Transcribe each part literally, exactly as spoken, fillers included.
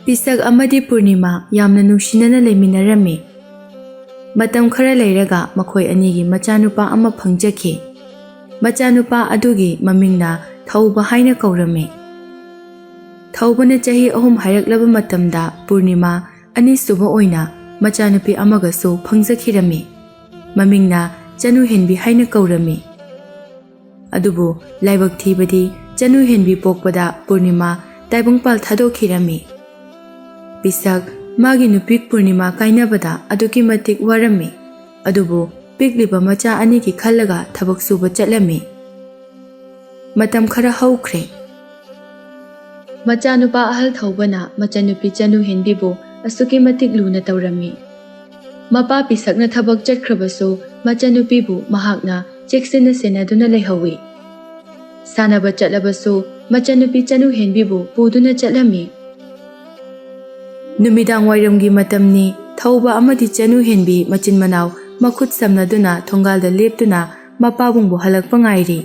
ꯄꯤꯁꯛ ꯑꯃꯗꯤ ꯄꯨꯔꯅꯤꯃꯥ ꯌꯥꯝꯅ ꯅꯨꯡꯁꯤꯅꯅ ꯂꯩꯃꯤꯟꯅꯔꯝꯃꯤ꯫ ꯃꯇꯝ ꯈꯔ ꯂꯩꯔꯒ ꯃꯈꯣꯏ ꯑꯅꯤꯒꯤ ꯃꯆꯥꯅꯨꯄꯥ ꯑꯃ ꯐꯪꯖꯈꯤ꯫ ꯃꯆꯥꯅꯨꯄꯥ ꯑꯗꯨꯒꯤ ꯃꯃꯤꯡꯅ ꯊꯧꯕ ꯍꯥꯏꯅ ꯀꯧꯔꯝꯃꯤ꯫ ꯊꯧꯕꯅ ꯆꯍꯤ ꯑꯍꯨꯝ ꯍꯥꯏꯔꯛꯂꯕ ꯃꯇꯝꯗ ꯄꯨꯔꯅꯤꯃꯥ ꯑꯅꯤꯁꯨꯕ ꯑꯣꯏꯅ ꯃꯆꯥꯅꯨꯄꯤ ꯑꯃꯒꯁꯨ ꯐꯪꯖꯈꯤꯔꯝꯃꯤ꯫ ꯃꯃꯤꯡꯅ ꯆꯅꯨꯍꯦꯟꯕꯤ ꯍꯥꯏꯅ ꯀꯧꯔꯝꯃꯤ꯫ ꯑꯗꯨꯕꯨ ꯂꯥꯏꯕꯛ ꯊꯤꯕꯗꯤ ꯆꯅꯨꯍꯦꯟꯕꯤ ꯄꯣꯛꯄꯗ ꯄꯨꯔꯅꯤꯃꯥ ꯇꯥꯏꯕꯪꯄꯥꯜ ꯊꯥꯗꯣꯛꯈꯤꯔꯝꯃꯤ꯫ ꯄꯤꯁꯛ ꯃꯥꯒꯤ ꯅꯨꯄꯤ ꯄꯨꯔꯅꯤꯃꯥ ꯀꯥꯏꯅꯕꯗ ꯑꯗꯨꯛꯀꯤ ꯃꯇꯤꯛ ꯋꯥꯔꯝꯃꯤ꯫ ꯑꯗꯨꯕꯨ ꯄꯤꯛꯂꯤꯕ ꯃꯆꯥ ꯑꯅꯤꯒꯤ ꯈꯜꯂꯒ ꯊꯕꯛ ꯁꯨꯕ ꯆꯠꯂꯝꯃꯤ꯫ ꯃꯇꯝ ꯈꯔ ꯍꯧꯈ꯭ꯔꯦ꯫ ꯃꯆꯥꯅꯨꯄꯥ ꯑꯍꯜ ꯊꯧꯕꯅ ꯃꯆꯟꯅꯨꯄꯤ ꯆꯅꯨꯍꯦꯟꯕꯤꯕꯨ ꯑꯁꯨꯛꯀꯤ ꯃꯇꯤꯛ ꯂꯨꯅ ꯇꯧꯔꯝꯃꯤ꯫ ꯃꯄꯥ ꯄꯤꯁꯛꯅ ꯊꯕꯛ ꯆꯠꯈ꯭ꯔꯕꯁꯨ ꯃꯆꯟꯅꯨꯄꯤꯕꯨ ꯃꯍꯥꯛꯅ ꯆꯦꯛꯁꯤꯟꯅ ꯁꯦꯟꯅꯗꯨꯅ ꯂꯩꯍꯧꯏ꯫ ꯁꯥꯟꯅꯕ ꯆꯠꯂꯕꯁꯨ ꯃꯆꯟꯅꯨꯄꯤ ꯆꯅꯨꯍꯦꯟꯕꯤꯕꯨ ꯄꯨꯗꯨꯅ ꯆꯠꯂꯝꯃꯤ꯫ ꯅꯨꯃꯤꯗꯥꯡ ꯋꯥꯏꯔꯝꯒꯤ ꯃꯇꯝꯅꯤ꯫ ꯊꯧꯕ ꯑꯃꯗꯤ ꯆꯅꯨꯍꯦꯟꯕꯤ ꯃꯆꯤꯟ ꯃꯅꯥꯎ ꯃꯈꯨꯠ ꯁꯝꯅꯗꯨꯅ ꯊꯣꯡꯒꯥꯜꯗ ꯂꯦꯞꯇꯨꯅ ꯃꯄꯥꯕꯨꯡꯕꯨ ꯍꯜꯂꯛꯄ ꯉꯥꯏꯔꯤ꯫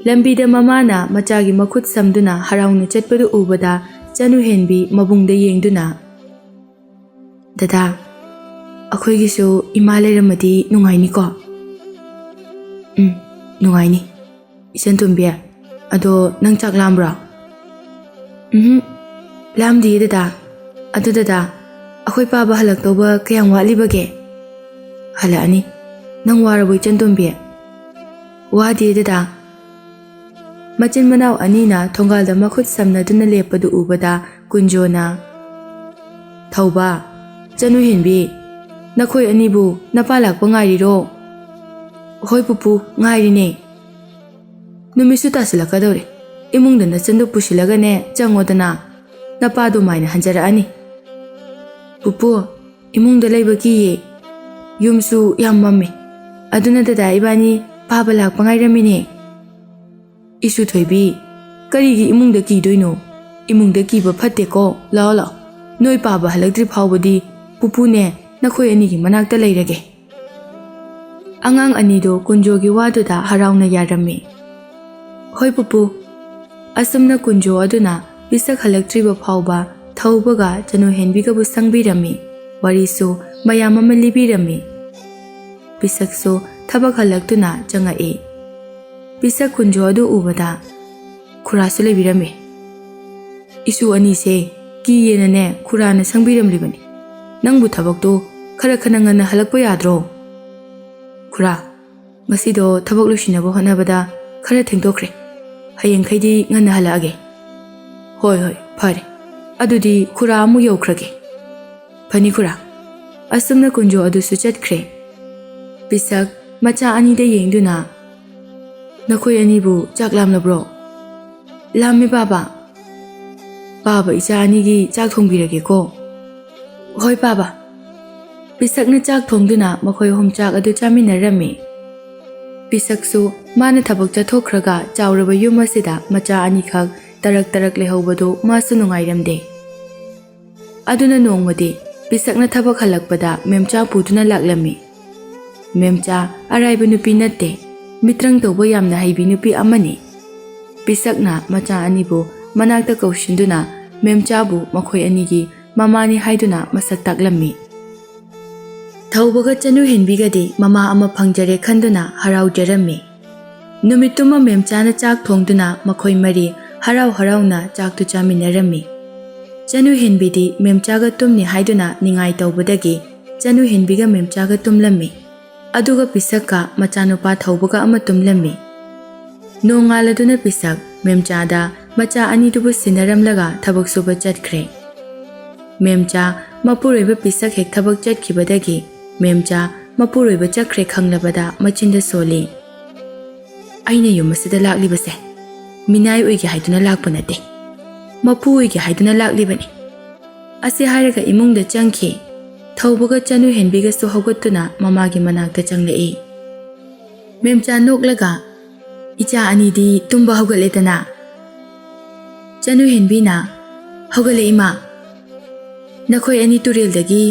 ꯂꯝꯕꯤꯗ ꯃꯃꯥꯅ ꯃꯆꯥꯒꯤ ꯃꯈꯨꯠ ꯁꯝꯗꯨꯅ ꯍꯔꯥꯎꯅ ꯆꯠꯄꯗꯨ ꯎꯕꯗ ꯆꯅꯨꯍꯦꯟꯕꯤ ꯃꯕꯨꯡꯗ ꯌꯦꯡꯗꯨꯅ, "ꯗꯗꯥ, ꯑꯩꯈꯣꯏꯒꯤꯁꯨ ꯏꯃꯥ ꯂꯩꯔꯝꯃꯗꯤ ꯅꯨꯡꯉꯥꯏꯅꯤꯀꯣ?" "ꯎꯝ, ꯅꯨꯡꯉꯥꯏꯅꯤ꯫ ꯏꯆꯟ ꯇꯣꯝꯕꯤ, ꯑꯗꯣ ꯅꯪ ꯆꯥꯛ ꯂꯥꯝꯕ꯭ꯔꯣ?" "ꯎꯝ, ꯂꯥꯝꯗꯤꯌꯦ ꯗꯗꯥ꯫ ꯑꯗꯨ ꯗꯗꯥ, ꯑꯩꯈꯣꯏ ꯄꯥꯕ ꯍꯜꯂꯛꯇꯧꯕ ꯀꯌꯥꯝ ꯋꯥꯠꯂꯤꯕꯒꯦ?" "ꯍꯜꯂꯛꯑꯅꯤ꯫ ꯅꯪ ꯋꯥꯔꯕꯣ ꯏꯆꯟ ꯇꯣꯝꯕꯤ?" "ꯋꯥꯗꯤꯌꯦ ꯗꯗꯥ꯫" ꯃꯆꯤꯟ ꯃꯅꯥꯎ ꯑꯅꯤꯅ ꯊꯣꯡꯒꯥꯜꯗ ꯃꯈꯨꯠ ꯁꯝꯅꯗꯨꯅ ꯂꯦꯞꯄꯗꯨ ꯎꯕꯗ ꯀꯨꯟꯖꯣꯅ, "ꯊꯧꯕ, ꯆꯅꯨꯍꯦꯟꯕꯤ, ꯅꯈꯣꯏ ꯑꯅꯤꯕꯨ ꯅꯄꯥ ꯂꯥꯛꯄ ꯉꯥꯏꯔꯤꯔꯣ?" "ꯍꯣꯏ ꯄꯨꯄꯨ, ꯉꯥꯏꯔꯤꯅꯦ꯫" "ꯅꯨꯃꯤꯠꯁꯨ ꯇꯥꯁꯤꯜꯂꯛꯀꯗꯧꯔꯦ꯫ ꯏꯃꯨꯡꯗ ꯅꯆꯟꯗꯨ ꯄꯨꯁꯤꯜꯂꯒꯅꯦ ꯆꯪꯉꯣꯗꯅ꯫ ꯅꯄꯥꯗꯣ ꯃꯥꯏꯅ ꯍꯟꯖꯔꯛꯑꯅꯤ꯫" "ꯄꯨꯄꯨ, ꯏꯃꯨꯡꯗ ꯂꯩꯕ ꯀꯤꯌꯦ꯫ ꯌꯨꯝꯁꯨ ꯌꯥꯝ ꯃꯝꯃꯦ꯫ ꯑꯗꯨꯅ ꯗꯗꯥ ꯏꯕꯥꯅꯤ ꯄꯥꯕ ꯂꯥꯛꯄ ꯉꯥꯏꯔꯝꯃꯤꯅꯦ꯫" "ꯏꯁꯨ ꯊꯣꯏꯕꯤ, ꯀꯔꯤꯒꯤ ꯏꯃꯨꯡꯗ ꯀꯤꯗꯣꯏꯅꯣ? ꯏꯃꯨꯡꯗ ꯀꯤꯕ ꯐꯠꯇꯦꯀꯣ꯫ ꯂꯥꯛꯑꯣ, ꯂꯥꯛꯑꯣ꯫ ꯅꯣꯏ ꯄꯥꯕ ꯍꯜꯂꯛꯇ꯭ꯔꯤ ꯐꯥꯎꯕꯗꯤ ꯄꯨꯄꯨꯅꯦ ꯅꯈꯣꯏ ꯑꯅꯤꯒꯤ ꯃꯅꯥꯛꯇ ꯂꯩꯔꯒꯦ꯫" ꯑꯉꯥꯡ ꯑꯅꯤꯗꯣ ꯀꯨꯟꯖꯣꯒꯤ ꯋꯥꯗꯨꯗ ꯍꯔꯥꯎꯅ ꯌꯥꯔꯝꯃꯤ꯫ "ꯍꯣꯏ ꯄꯨꯄꯨ꯫" ꯑꯁꯨꯝꯅ ꯀꯨꯟꯖꯣ ꯑꯗꯨꯅ ꯄꯤꯁꯛ ꯍꯜꯂꯛꯇ꯭ꯔꯤꯕ ꯐꯥꯎꯕ ꯊꯧꯕꯒ ꯆꯅꯨ ꯍꯦꯟꯕꯤꯒꯕꯨ ꯁꯪꯕꯤꯔꯝꯃꯤ꯫ ꯋꯥꯔꯤꯁꯨ ꯃꯌꯥꯝ ꯑꯃ ꯂꯤꯕꯤꯔꯝꯃꯤ꯫ ꯄꯤꯁꯛꯁꯨ ꯊꯕꯛ ꯍꯜꯂꯛꯇꯨꯅ ꯆꯪꯉꯛꯏ꯫ ꯄꯤꯁꯛ ꯀꯨꯟꯖꯣ ꯑꯗꯨ ꯎꯕꯗ ꯈꯨꯔꯥꯁꯨ ꯂꯩꯕꯤꯔꯝꯃꯤ꯫ "ꯏꯁꯨ ꯑꯅꯤꯁꯦ ꯀꯤꯌꯦꯅꯅꯦ ꯈꯨꯔꯥꯅ ꯁꯪꯕꯤꯔꯝꯂꯤꯕꯅꯤ꯫ ꯅꯪꯕꯨ ꯊꯕꯛꯇꯨ ꯈꯔ ꯈꯔ ꯉꯟꯅ ꯍꯜꯂꯛꯄ ꯌꯥꯗ꯭ꯔꯣ?" "ꯈꯨꯔꯥ, ꯉꯁꯤꯗꯣ ꯊꯕꯛ ꯂꯣꯏꯁꯤꯟꯅꯕ ꯍꯣꯠꯅꯕꯗ ꯈꯔ ꯊꯦꯡꯗꯣꯛꯈ꯭ꯔꯦ꯫ ꯍꯌꯦꯡꯈꯩꯗꯤ ꯉꯟꯅ ꯍꯜꯂꯛꯑꯒꯦ꯫" "ꯍꯣꯏ, ꯍꯣꯏ, ꯐꯔꯦ꯫ ꯑꯗꯨꯗꯤ ꯈꯨꯔꯥ ꯑꯃꯨꯛ ꯌꯧꯈ꯭ꯔꯒꯦ꯫" "ꯐꯅꯤ ꯈꯨꯔꯥ꯫" ꯑꯁꯨꯝꯅ ꯀꯨꯟꯖꯣ ꯑꯗꯨꯁꯨ ꯆꯠꯈ꯭ꯔꯦ꯫ ꯄꯤꯁꯛ ꯃꯆꯥ ꯑꯅꯤꯗ ꯌꯦꯡꯗꯨꯅ, "ꯅꯈꯣꯏ ꯑꯅꯤꯕꯨ ꯆꯥꯛ ꯂꯥꯝꯂꯕ꯭ꯔꯣ?" "ꯂꯥꯝꯃꯤ ꯄꯥꯕ꯫" "ꯄꯥꯕ, ꯏꯆꯥ ꯑꯅꯤꯒꯤ ꯆꯥꯛ ꯊꯣꯡꯕꯤꯔꯒꯦꯀꯣ꯫" "ꯍꯣꯏ ꯄꯥꯕ꯫" ꯄꯤꯁꯛꯅ ꯆꯥꯛ ꯊꯣꯡꯗꯨꯅ ꯃꯈꯣꯏ ꯑꯍꯨꯝ ꯆꯥꯛ ꯑꯗꯨ ꯆꯥꯃꯤꯟꯅꯔꯝꯃꯤ꯫ ꯄꯤꯁꯛꯁꯨ ꯃꯥꯅ ꯊꯕꯛ ꯆꯠꯊꯣꯛꯈ꯭ꯔꯒ ꯆꯥꯎꯔꯕ ꯌꯨꯝ ꯑꯁꯤꯗ ꯃꯆꯥ ꯑꯅꯤꯈꯛ ꯇꯔꯛ ꯇꯔꯛ ꯂꯩꯍꯧꯕꯗꯨ ꯃꯥꯁꯨ ꯅꯨꯡꯉꯥꯏꯔꯝꯗꯦ꯫ ꯑꯗꯨꯅ ꯅꯣꯡꯃꯗꯤ ꯄꯤꯁꯛꯅ ꯊꯕꯛ ꯍꯜꯂꯛꯄꯗ ꯃꯦꯝꯆꯥ ꯄꯨꯗꯨꯅ ꯂꯥꯛꯂꯝꯃꯤ꯫ ꯃꯦꯝꯆꯥ ꯑꯔꯥꯏꯕ ꯅꯨꯄꯤ ꯅꯠꯇꯦ, ꯃꯤꯇ꯭ꯔꯪ ꯇꯧꯕ ꯌꯥꯝꯅ ꯍꯩꯕꯤ ꯅꯨꯄꯤ ꯑꯃꯅꯤ꯫ ꯄꯤꯁꯛꯅ ꯃꯆꯥ ꯑꯅꯤꯕꯨ ꯃꯅꯥꯛꯇ ꯀꯧꯁꯤꯟꯗꯨꯅ ꯃꯦꯝꯆꯥꯕꯨ ꯃꯈꯣꯏ ꯑꯅꯤꯒꯤ ꯃꯃꯥꯅꯤ ꯍꯥꯏꯗꯨꯅ ꯃꯁꯛ ꯇꯥꯛꯂꯝꯃꯤ꯫ ꯊꯧꯕꯒ ꯆꯅꯨ ꯍꯦꯟꯕꯤꯒꯗꯤ ꯃꯃꯥ ꯑꯃ ꯐꯪꯖꯔꯦ ꯈꯟꯗꯨꯅ ꯍꯔꯥꯎꯖꯔꯝꯃꯤ꯫ ꯅꯨꯃꯤꯠꯇꯨꯃ ꯃꯦꯝꯆꯥꯅ ꯆꯥꯛ ꯊꯣꯡꯗꯨꯅ ꯃꯈꯣꯏ ꯃꯔꯤ ꯍꯔꯥꯎ ꯍꯔꯥꯎꯅ ꯆꯥꯛꯇꯨ ꯆꯥꯃꯤꯟꯅꯔꯝꯃꯤ꯫ ꯆꯅꯨ ꯍꯦꯟꯕꯤꯗꯤ ꯃꯦꯝꯆꯥꯒ ꯇꯨꯝꯅꯤ ꯍꯥꯏꯗꯨꯅ ꯅꯤꯡꯉꯥꯏ ꯇꯧꯕꯗꯒꯤ ꯆꯅꯨ ꯍꯦꯟꯕꯤꯒ ꯃꯦꯝꯆꯥꯒ ꯇꯨꯝꯂꯝꯃꯤ꯫ ꯑꯗꯨꯒ ꯄꯤꯁꯛꯀ ꯃꯆꯥꯅꯨꯄꯥ ꯊꯧꯕꯒ ꯑꯃ ꯇꯨꯝꯂꯝꯃꯤ꯫ ꯅꯣꯡꯉꯥꯜꯂꯗꯨꯅ ꯄꯤꯁꯛ ꯃꯦꯝꯆꯥꯗ ꯃꯆꯥ ꯑꯅꯤꯗꯨꯕꯨ ꯁꯤꯟꯅꯔꯝꯂꯒ ꯊꯕꯛ ꯁꯨꯕ ꯆꯠꯈ꯭ꯔꯦ꯫ ꯃꯦꯝꯆꯥ ꯃꯄꯨꯔꯣꯏꯕ ꯄꯤꯁꯛ ꯍꯦꯛ ꯊꯕꯛ ꯆꯠꯈꯤꯕꯗꯒꯤ ꯃꯦꯝꯆꯥ ꯃꯄꯨꯔꯣꯏꯕ ꯆꯠꯈ꯭ꯔꯦ ꯈꯪꯂꯕꯗ ꯃꯆꯤꯟꯗ ꯁꯣꯜꯂꯤ꯫ "ꯑꯩꯅ ꯌꯨꯝ ꯑꯁꯤꯗ ꯂꯥꯛꯂꯤꯕꯁꯦ ꯃꯤꯅꯥꯏ ꯑꯣꯏꯒꯦ ꯍꯥꯏꯗꯨꯅ ꯂꯥꯛꯄ ꯅꯠꯇꯦ, ꯃꯄꯨ ꯑꯣꯏꯒꯦ ꯍꯥꯏꯗꯨꯅ ꯂꯥꯛꯂꯤꯕꯅꯤ꯫" ꯑꯁꯤ ꯍꯥꯏꯔꯒ ꯏꯃꯨꯡꯗ ꯆꯪꯈꯤ꯫ ꯊꯧꯕꯒ ꯆꯅꯨ ꯍꯦꯟꯕꯤꯒꯁꯨ ꯍꯧꯒꯠꯇꯨꯅ ꯃꯃꯥꯒꯤ ꯃꯅꯥꯛꯇ ꯆꯪꯂꯛꯏ꯫ ꯃꯦꯝꯆꯥ ꯅꯣꯛꯂꯒ, "ꯏꯆꯥ ꯑꯅꯤꯗꯤ ꯇꯨꯝꯕ ꯍꯧꯒꯠꯂꯦꯗꯅ?" ꯆꯅꯨ ꯍꯦꯟꯕꯤꯅ, "ꯍꯧꯒꯠꯂꯦ ꯏꯃꯥ꯫ ꯅꯈꯣꯏ ꯑꯅꯤ ꯇꯨꯔꯦꯜꯗꯒꯤ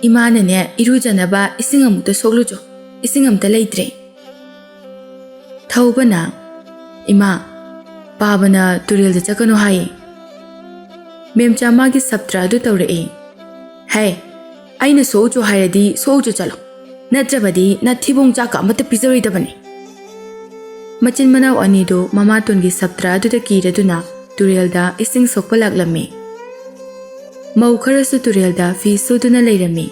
ꯏꯃꯥꯅꯅꯦ ꯏꯔꯨꯖꯅꯕ ꯏꯁꯤꯡ ꯑꯃꯨꯛꯇ ꯁꯣꯛꯂꯨꯆꯣ, ꯏꯁꯤꯡ ꯑꯝꯇ ꯂꯩꯇ꯭ꯔꯦ꯫" ꯊꯧꯕꯅ, "ꯏꯃꯥ, ꯄꯥꯕꯅ ꯇꯨꯔꯦꯜꯗ ꯆꯠꯀꯅꯨ ꯍꯥꯏꯌꯦ, ꯃꯦꯝꯆꯥ ꯃꯥꯒꯤ ꯁꯞꯇ꯭ꯔ ꯑꯗꯨ ꯇꯧꯔꯛꯏ꯫ "ꯍꯦ, ꯑꯩꯅ ꯁꯣꯛꯎꯆꯣ ꯍꯥꯏꯔꯗꯤ ꯁꯣꯛꯎꯆꯣ ꯆꯠꯂꯣ, ꯅꯠꯇ꯭ꯔꯕꯗꯤ ꯅꯊꯤꯕꯣꯡ ꯆꯥꯛꯀ ꯑꯃꯠꯇ ꯄꯤꯖꯔꯣꯏꯗꯕꯅꯤ꯫" ꯃꯆꯤꯟ ꯃꯅꯥꯎ ꯑꯅꯤꯗꯨ ꯃꯃꯥꯇꯣꯟꯒꯤ ꯁꯞꯇ꯭ꯔ ꯑꯗꯨꯗ ꯀꯤꯔꯗꯨꯅ ꯇꯨꯔꯦꯜꯗ ꯏꯁꯤꯡ ꯁꯣꯛꯄ ꯂꯥꯛꯂꯝꯃꯤ꯫ ꯃꯧ ꯈꯔꯁꯨ ꯇꯨꯔꯦꯜꯗ ꯐꯤ ꯁꯨꯗꯨꯅ ꯂꯩꯔꯝꯃꯤ꯫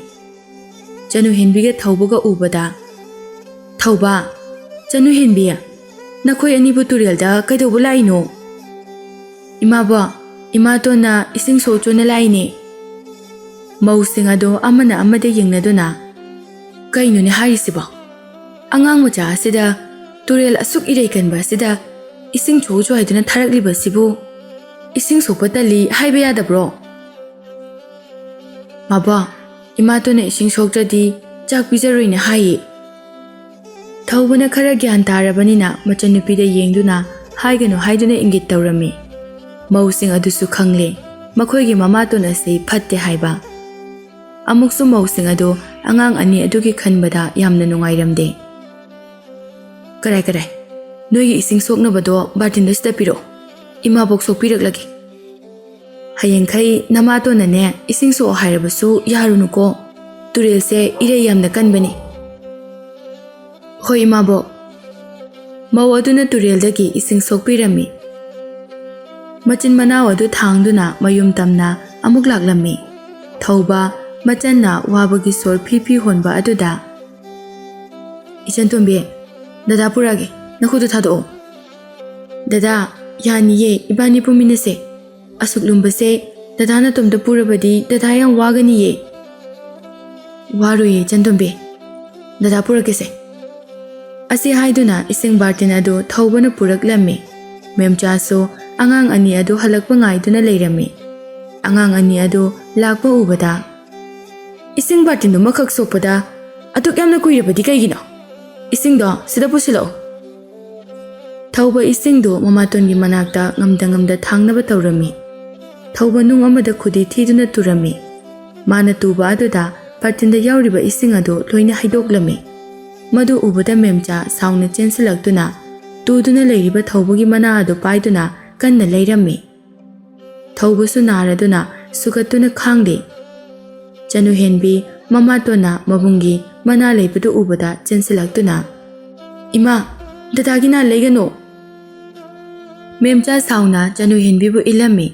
ꯆꯅꯨ ꯍꯦꯟꯕꯤꯒ ꯊꯧꯕꯒ ꯎꯕꯗ, "ꯊꯧꯕ, ꯆꯅꯨ ꯍꯦꯟꯕꯤ, ꯅꯈꯣꯏ ꯑꯅꯤꯕꯨ ꯇꯨꯔꯦꯜꯗ ꯀꯩꯗꯧꯕ ꯂꯥꯛꯏꯅꯣ?" "ꯏꯃꯥꯕꯣ, ꯏꯃꯥꯇꯣꯟꯅ ꯏꯁꯤꯡ ꯁꯣꯛꯆꯣꯅ ꯂꯥꯛꯏꯅꯦ꯫" ꯃꯧꯁꯤꯡ ꯑꯗꯨ ꯑꯃꯅ ꯑꯃꯗ ꯌꯦꯡꯅꯗꯨꯅ, "ꯀꯩꯅꯣꯅꯦ ꯍꯥꯏꯔꯤꯁꯤꯕꯣ? ꯑꯉꯥꯡ ꯃꯆꯥ ꯑꯁꯤꯗ ꯇꯨꯔꯦꯜ ꯑꯁꯨꯛ ꯏꯔꯩ ꯀꯟꯕ ꯑꯁꯤꯗ ꯏꯁꯤꯡ ꯁꯣꯛꯆꯣ ꯍꯥꯏꯗꯨꯅ ꯊꯥꯔꯛꯂꯤꯕꯁꯤꯕꯨ ꯏꯁꯤꯡ ꯁꯣꯛꯄ ꯇꯜꯂꯤ ꯍꯥꯏꯕ ꯌꯥꯗꯕ꯭ꯔꯣ?" "ꯃꯥꯕꯣ, ꯏꯃꯥꯇꯣꯟꯅ ꯏꯁꯤꯡ ꯁꯣꯛꯇ꯭ꯔꯗꯤ ꯆꯥꯛ ꯄꯤꯖꯔꯣꯏꯅ ꯍꯥꯏꯌꯦ꯫" ꯊꯧꯕꯅ ꯈꯔ ꯒ꯭ꯌꯥꯟ ꯇꯥꯔꯕꯅꯤꯅ ꯃꯆꯟꯅꯨꯄꯤꯗ ꯌꯦꯡꯗꯨꯅ ꯍꯥꯏꯒꯅꯨ ꯍꯥꯏꯗꯨꯅ ꯏꯪꯒꯤꯠ ꯇꯧꯔꯝꯃꯤ꯫ ꯃꯧꯁꯤꯡ ꯑꯗꯨꯁꯨ ꯈꯪꯂꯦ ꯃꯈꯣꯏꯒꯤ ꯃꯃꯥꯇꯣꯟ ꯑꯁꯤ ꯐꯠꯇꯦ ꯍꯥꯏꯕ꯫ ꯑꯃꯨꯛꯁꯨ ꯃꯧꯁꯤꯡ ꯑꯗꯨ ꯑꯉꯥꯡ ꯑꯅꯤ ꯑꯗꯨꯒꯤ ꯈꯟꯕꯗ ꯌꯥꯝꯅ ꯅꯨꯡꯉꯥꯏꯔꯝꯗꯦ꯫ "ꯀꯔꯥꯏ, ꯀꯔꯥꯏ, ꯅꯣꯏꯒꯤ ꯏꯁꯤꯡ ꯁꯣꯛꯅꯕꯗꯣ ꯕꯥꯔꯇꯤꯟꯗ ꯁꯤꯗ ꯄꯤꯔꯛꯑꯣ, ꯏꯃꯥꯕꯣꯛ ꯁꯣꯛꯄꯤꯔꯛꯂꯒꯦ꯫ ꯍꯌꯦꯡꯈꯩ ꯅꯃꯥꯇꯣꯟꯅꯅꯦ ꯏꯁꯤꯡ ꯁꯣꯛꯑꯣ ꯍꯥꯏꯔꯕꯁꯨ ꯌꯥꯔꯨꯅꯨꯀꯣ, ꯇꯨꯔꯦꯜꯁꯦ ꯏꯔꯩ ꯌꯥꯝꯅ ꯀꯟꯕꯅꯤ꯫" "ꯍꯣꯏ ꯏꯃꯥꯕꯣꯛ꯫" ꯃꯧ ꯑꯗꯨꯅ ꯇꯨꯔꯦꯜꯗꯒꯤ ꯏꯁꯤꯡ ꯁꯣꯛꯄꯤꯔꯝꯃꯤ꯫ ꯃꯆꯤꯟ ꯃꯅꯥꯎ ꯑꯗꯨ ꯊꯥꯡꯗꯨꯅ ꯃꯌꯨꯝ ꯇꯝꯅ ꯑꯃꯨꯛ ꯂꯥꯛꯂꯝꯃꯤ꯫ ꯊꯧꯕ ꯃꯆꯟꯅ ꯋꯥꯕꯒꯤ ꯁꯣꯔ ꯐꯤ ꯐꯤ ꯍꯣꯟꯕ ꯑꯗꯨꯗ, "ꯏꯆꯟꯇꯣꯝꯕꯤ, ꯗꯗꯥ ꯄꯨꯔꯛꯑꯒꯦ, ꯅꯈꯨꯠꯇꯨ ꯊꯥꯗꯣꯛꯑꯣ꯫" "ꯗꯗꯥ, ꯌꯥꯅꯤꯌꯦ, ꯏꯕꯥꯅꯤ ꯄꯨꯃꯤꯟꯅꯁꯦ꯫ ꯑꯁꯨꯛ ꯂꯨꯝꯕꯁꯦ ꯗꯗꯥ ꯅꯇꯣꯝꯇ ꯄꯨꯔꯕꯗꯤ ꯗꯗꯥ ꯌꯥꯝ ꯋꯥꯒꯅꯤꯌꯦ꯫" "ꯋꯥꯔꯣꯏꯌꯦ ꯏꯆꯟꯇꯣꯝꯕꯤ, ꯗꯗꯥ ꯄꯨꯔꯛꯀꯦꯁꯦ꯫" ꯑꯁꯤ ꯍꯥꯏꯗꯨꯅ ꯏꯁꯤꯡ ꯕꯥꯔꯇꯤꯟ ꯑꯗꯨ ꯊꯧꯕꯅ ꯄꯨꯔꯛꯂꯝꯃꯤ꯫ ꯃꯦꯝꯆꯥꯁꯨ ꯑꯉꯥꯡ ꯑꯅꯤ ꯑꯗꯨ ꯍꯜꯂꯛꯄ ꯉꯥꯏꯗꯨꯅ ꯂꯩꯔꯝꯃꯤ꯫ ꯑꯉꯥꯡ ꯑꯅꯤ ꯑꯗꯨ ꯂꯥꯛꯄ ꯎꯕꯗ, "ꯏꯁꯤꯡ ꯕꯥꯔꯇꯤꯟꯗꯨꯃꯈꯛ ꯁꯣꯛꯄꯗ ꯑꯗꯨꯛ ꯌꯥꯝꯅ ꯀꯨꯏꯔꯕꯗꯤ ꯀꯩꯒꯤꯅꯣ? ꯏꯁꯤꯡꯗꯣ ꯁꯤꯗ ꯄꯨꯁꯤꯜꯂꯛꯑꯣ꯫" ꯊꯧꯕ ꯏꯁꯤꯡꯗꯨ ꯃꯃꯥꯇꯣꯟꯒꯤ ꯃꯅꯥꯛꯇ ꯉꯝꯗ ꯉꯝꯗ ꯊꯥꯡꯅꯕ ꯇꯧꯔꯝꯃꯤ꯫ ꯊꯧꯕ ꯅꯨꯡ ꯑꯃꯗ ꯈꯨꯗꯤ ꯊꯤꯗꯨꯅ ꯇꯨꯔꯝꯃꯤ꯫ ꯃꯥꯅ ꯇꯨꯕ ꯑꯗꯨꯗ ꯕꯥꯔꯇꯤꯟꯗ ꯌꯥꯎꯔꯤꯕ ꯏꯁꯤꯡ ꯑꯗꯨ ꯂꯣꯏꯅ ꯍꯩꯗꯣꯛꯂꯝꯃꯤ꯫ ꯃꯗꯨ ꯎꯕꯗ ꯃꯦꯝꯆꯥ ꯁꯥꯎꯅ ꯆꯦꯟꯁꯤꯜꯂꯛꯇꯨꯅ ꯇꯨꯗꯨꯅ ꯂꯩꯔꯤꯕ ꯊꯧꯕꯒꯤ ꯃꯅꯥ ꯑꯗꯨ ꯄꯥꯏꯗꯨꯅ ꯀꯟꯅ ꯂꯩꯔꯝꯃꯤ꯫ ꯊꯧꯕꯁꯨ ꯅꯥꯔꯗꯨꯅ ꯁꯨꯒꯠꯇꯨꯅ ꯈꯥꯡꯂꯤ꯫ ꯆꯅꯨꯍꯦꯟꯕꯤ ꯃꯃꯥꯇꯣꯟꯅ ꯃꯕꯨꯡꯒꯤ ꯃꯅꯥ ꯂꯩꯕꯗꯨ ꯎꯕꯗ ꯆꯦꯟꯁꯤꯜꯂꯛꯇꯨꯅ, "ꯏꯃꯥ, ꯗꯗꯥꯒꯤ ꯅꯥ ꯂꯩꯒꯅꯨ!" ꯃꯦꯝꯆꯥ ꯁꯥꯎꯅ ꯆꯅꯨꯍꯦꯟꯕꯤꯕꯨ ꯏꯜꯂꯝꯃꯤ꯫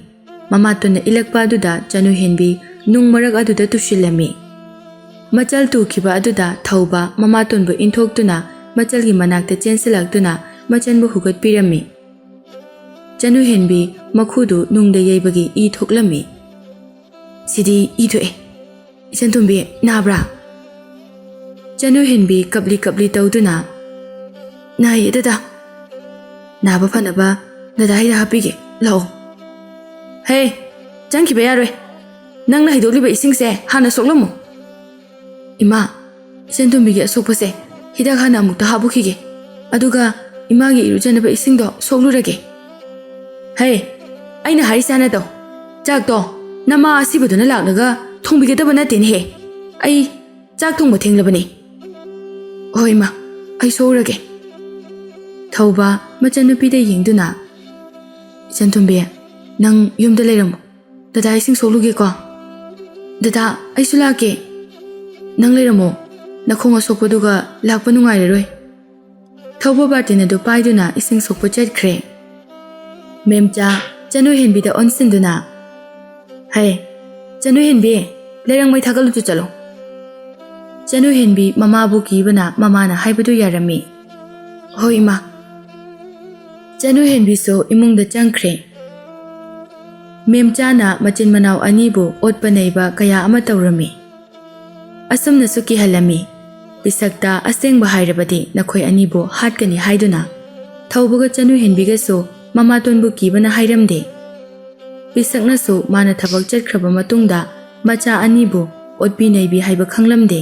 ꯃꯃꯥꯇꯣꯟꯅ ꯏꯜꯂꯛꯄ ꯑꯗꯨꯗ ꯆꯅꯨꯍꯦꯟꯕꯤ ꯅꯨꯡ ꯃꯔꯛ ꯑꯗꯨꯗ ꯇꯨꯁꯤꯜꯂꯝꯃꯤ꯫ ꯃꯆꯜ ꯇꯨꯈꯤꯕ ꯑꯗꯨꯗ ꯊꯧꯕ ꯃꯃꯥꯇꯣꯟꯕꯨ ꯏꯟꯊꯣꯛꯇꯨꯅ ꯃꯆꯜꯒꯤ ꯃꯅꯥꯛꯇ ꯆꯦꯟꯁꯤꯜꯂꯛꯇꯨꯅ ꯃꯆꯟꯕꯨ ꯍꯨꯒꯠꯄꯤꯔꯝꯃꯤ꯫ ꯆꯅꯨꯍꯦꯟꯕꯤ ꯃꯈꯨꯗꯨ ꯅꯨꯡꯗ ꯌꯩꯕꯒꯤ ꯏ ꯊꯣꯛꯂꯝꯃꯤ꯫ "ꯁꯤꯗꯤ ꯏ ꯊꯣꯛꯑꯦ꯫ ꯏꯆꯟꯇꯣꯝꯕꯤ, ꯅꯥꯕ꯭ꯔꯥ?" ꯆꯅꯨꯍꯦꯟꯕꯤ ꯀꯞꯂꯤ ꯀꯞꯂꯤ ꯇꯧꯗꯨꯅ, "ꯅꯥꯏꯌꯦ ꯗꯗꯥ꯫ ꯅꯥꯕ ꯐꯅꯕ ꯗꯗꯥ ꯍꯤꯗꯥꯛ ꯍꯥꯞꯄꯤꯒꯦ꯫ ꯂꯥꯛꯑꯣ꯫" "ꯍꯦ, ꯆꯪꯈꯤꯕ ꯌꯥꯔꯣꯏ꯫ ꯅꯪꯅ ꯍꯩꯗꯣꯛꯂꯤꯕ ꯏꯁꯤꯡꯁꯦ ꯍꯥꯟꯅ ꯁꯣꯛꯂꯝꯃꯨ꯫" "ꯏꯃꯥ, ꯏꯆꯟꯇꯣꯝꯕꯤꯒꯤ ꯑꯁꯣꯛꯄꯁꯦ ꯍꯤꯗꯥꯛ ꯍꯥꯟꯅ ꯑꯃꯨꯛꯇ ꯍꯥꯞꯄꯨꯈꯤꯒꯦ꯫ ꯑꯗꯨꯒ ꯏꯃꯥꯒꯤ ꯏꯔꯨꯖꯅꯕ ꯏꯁꯤꯡꯗꯣ ꯁꯣꯛꯂꯨꯔꯒꯦ꯫" "ꯍꯦ, ꯑꯩꯅ ꯍꯥꯏꯔꯤꯁꯦ ꯍꯥꯟꯅ ꯇꯧ꯫ ꯆꯥꯛꯇꯣ ꯅꯃꯥ ꯑꯁꯤꯕꯗꯨꯅ ꯂꯥꯛꯂꯒ ꯊꯣꯡꯕꯤꯒꯗꯕ ꯅꯠꯇꯦꯅꯦꯍꯦ꯫ ꯑꯩ ꯆꯥꯛ ꯊꯣꯡꯕ ꯊꯦꯡꯂꯕꯅꯤ꯫" "ꯍꯣꯏ ꯏꯃꯥ, ꯑꯩ ꯁꯣꯛꯎꯔꯒꯦ꯫" ꯊꯧꯕ ꯃꯆꯟꯅꯨꯄꯤꯗ ꯌꯦꯡꯗꯨꯅ, "ꯏꯆꯟꯇꯣꯝꯕꯤ, ꯅꯪ ꯌꯨꯝꯗ ꯂꯩꯔꯝꯃꯨ꯫ ꯗꯗꯥ ꯏꯁꯤꯡ ꯁꯣꯛꯂꯨꯒꯦꯀꯣ꯫" "ꯗꯗꯥ, ꯑꯩꯁꯨ ꯂꯥꯛꯀꯦ꯫" "ꯅꯪ ꯂꯩꯔꯝꯃꯣ꯫ ꯅꯈꯣꯡ ꯑꯁꯣꯛꯄꯗꯨꯒ ꯂꯥꯛꯄ ꯅꯨꯡꯉꯥꯏꯔꯔꯣꯏ꯫" ꯊꯧꯕ ꯕꯥꯔꯇꯤꯟ ꯑꯗꯨ ꯄꯥꯏꯗꯨꯅ ꯏꯁꯤꯡ ꯁꯣꯛꯄ ꯆꯠꯈ꯭ꯔꯦ꯫ ꯃꯦꯝꯆꯥ ꯆꯅꯨ ꯍꯦꯟꯕꯤꯗ ꯑꯣꯟꯁꯤꯟꯗꯨꯅ, "ꯍꯩ, ꯆꯅꯨ ꯍꯦꯟꯕꯤ, ꯂꯩꯔꯪ ꯃꯩ ꯊꯥꯒꯠꯂꯨꯆꯣ ꯆꯠꯂꯣ꯫" ꯆꯅꯨ ꯍꯦꯟꯕꯤ ꯃꯃꯥꯕꯨ ꯀꯤꯕꯅ ꯃꯃꯥꯅ ꯍꯥꯏꯕꯗꯨ ꯌꯥꯔꯝꯃꯤ꯫ "ꯍꯣꯏ, ꯏꯃꯥ꯫" ꯆꯅꯨ ꯍꯦꯟꯕꯤꯁꯨ ꯏꯃꯨꯡꯗ ꯆꯪꯈ꯭ꯔꯦ꯫ ꯃꯦꯝꯆꯥꯅ ꯃꯆꯤꯟ ꯃꯅꯥꯎ ꯑꯅꯤꯕꯨ ꯑꯣꯠꯄ ꯅꯩꯕ ꯀꯌꯥ ꯑꯃ ꯇꯧꯔꯝꯃꯤ꯫ ꯑꯁꯨꯝꯅꯁꯨ ꯀꯤꯍꯜꯂꯝꯃꯤ꯫ ꯄꯤꯁꯛꯇ ꯑꯁꯦꯡꯕ ꯍꯥꯏꯔꯕꯗꯤ ꯅꯈꯣꯏ ꯑꯅꯤꯕꯨ ꯍꯥꯠꯀꯅꯤ ꯍꯥꯏꯗꯨꯅ ꯊꯧꯕꯒ ꯆꯅꯨ ꯍꯦꯟꯕꯤꯒꯁꯨ ꯃꯃꯥꯇꯣꯟꯕꯨ ꯀꯤꯕꯅ ꯍꯥꯏꯔꯝꯗꯦ꯫ ꯄꯤꯁꯛꯅꯁꯨ ꯃꯥꯅ ꯊꯕꯛ ꯆꯠꯈ꯭ꯔꯕ ꯃꯇꯨꯡꯗ ꯃꯆꯥ ꯑꯅꯤꯕꯨ ꯑꯣꯠꯄꯤ ꯅꯩꯕꯤ ꯍꯥꯏꯕ ꯈꯪꯂꯝꯗꯦ꯫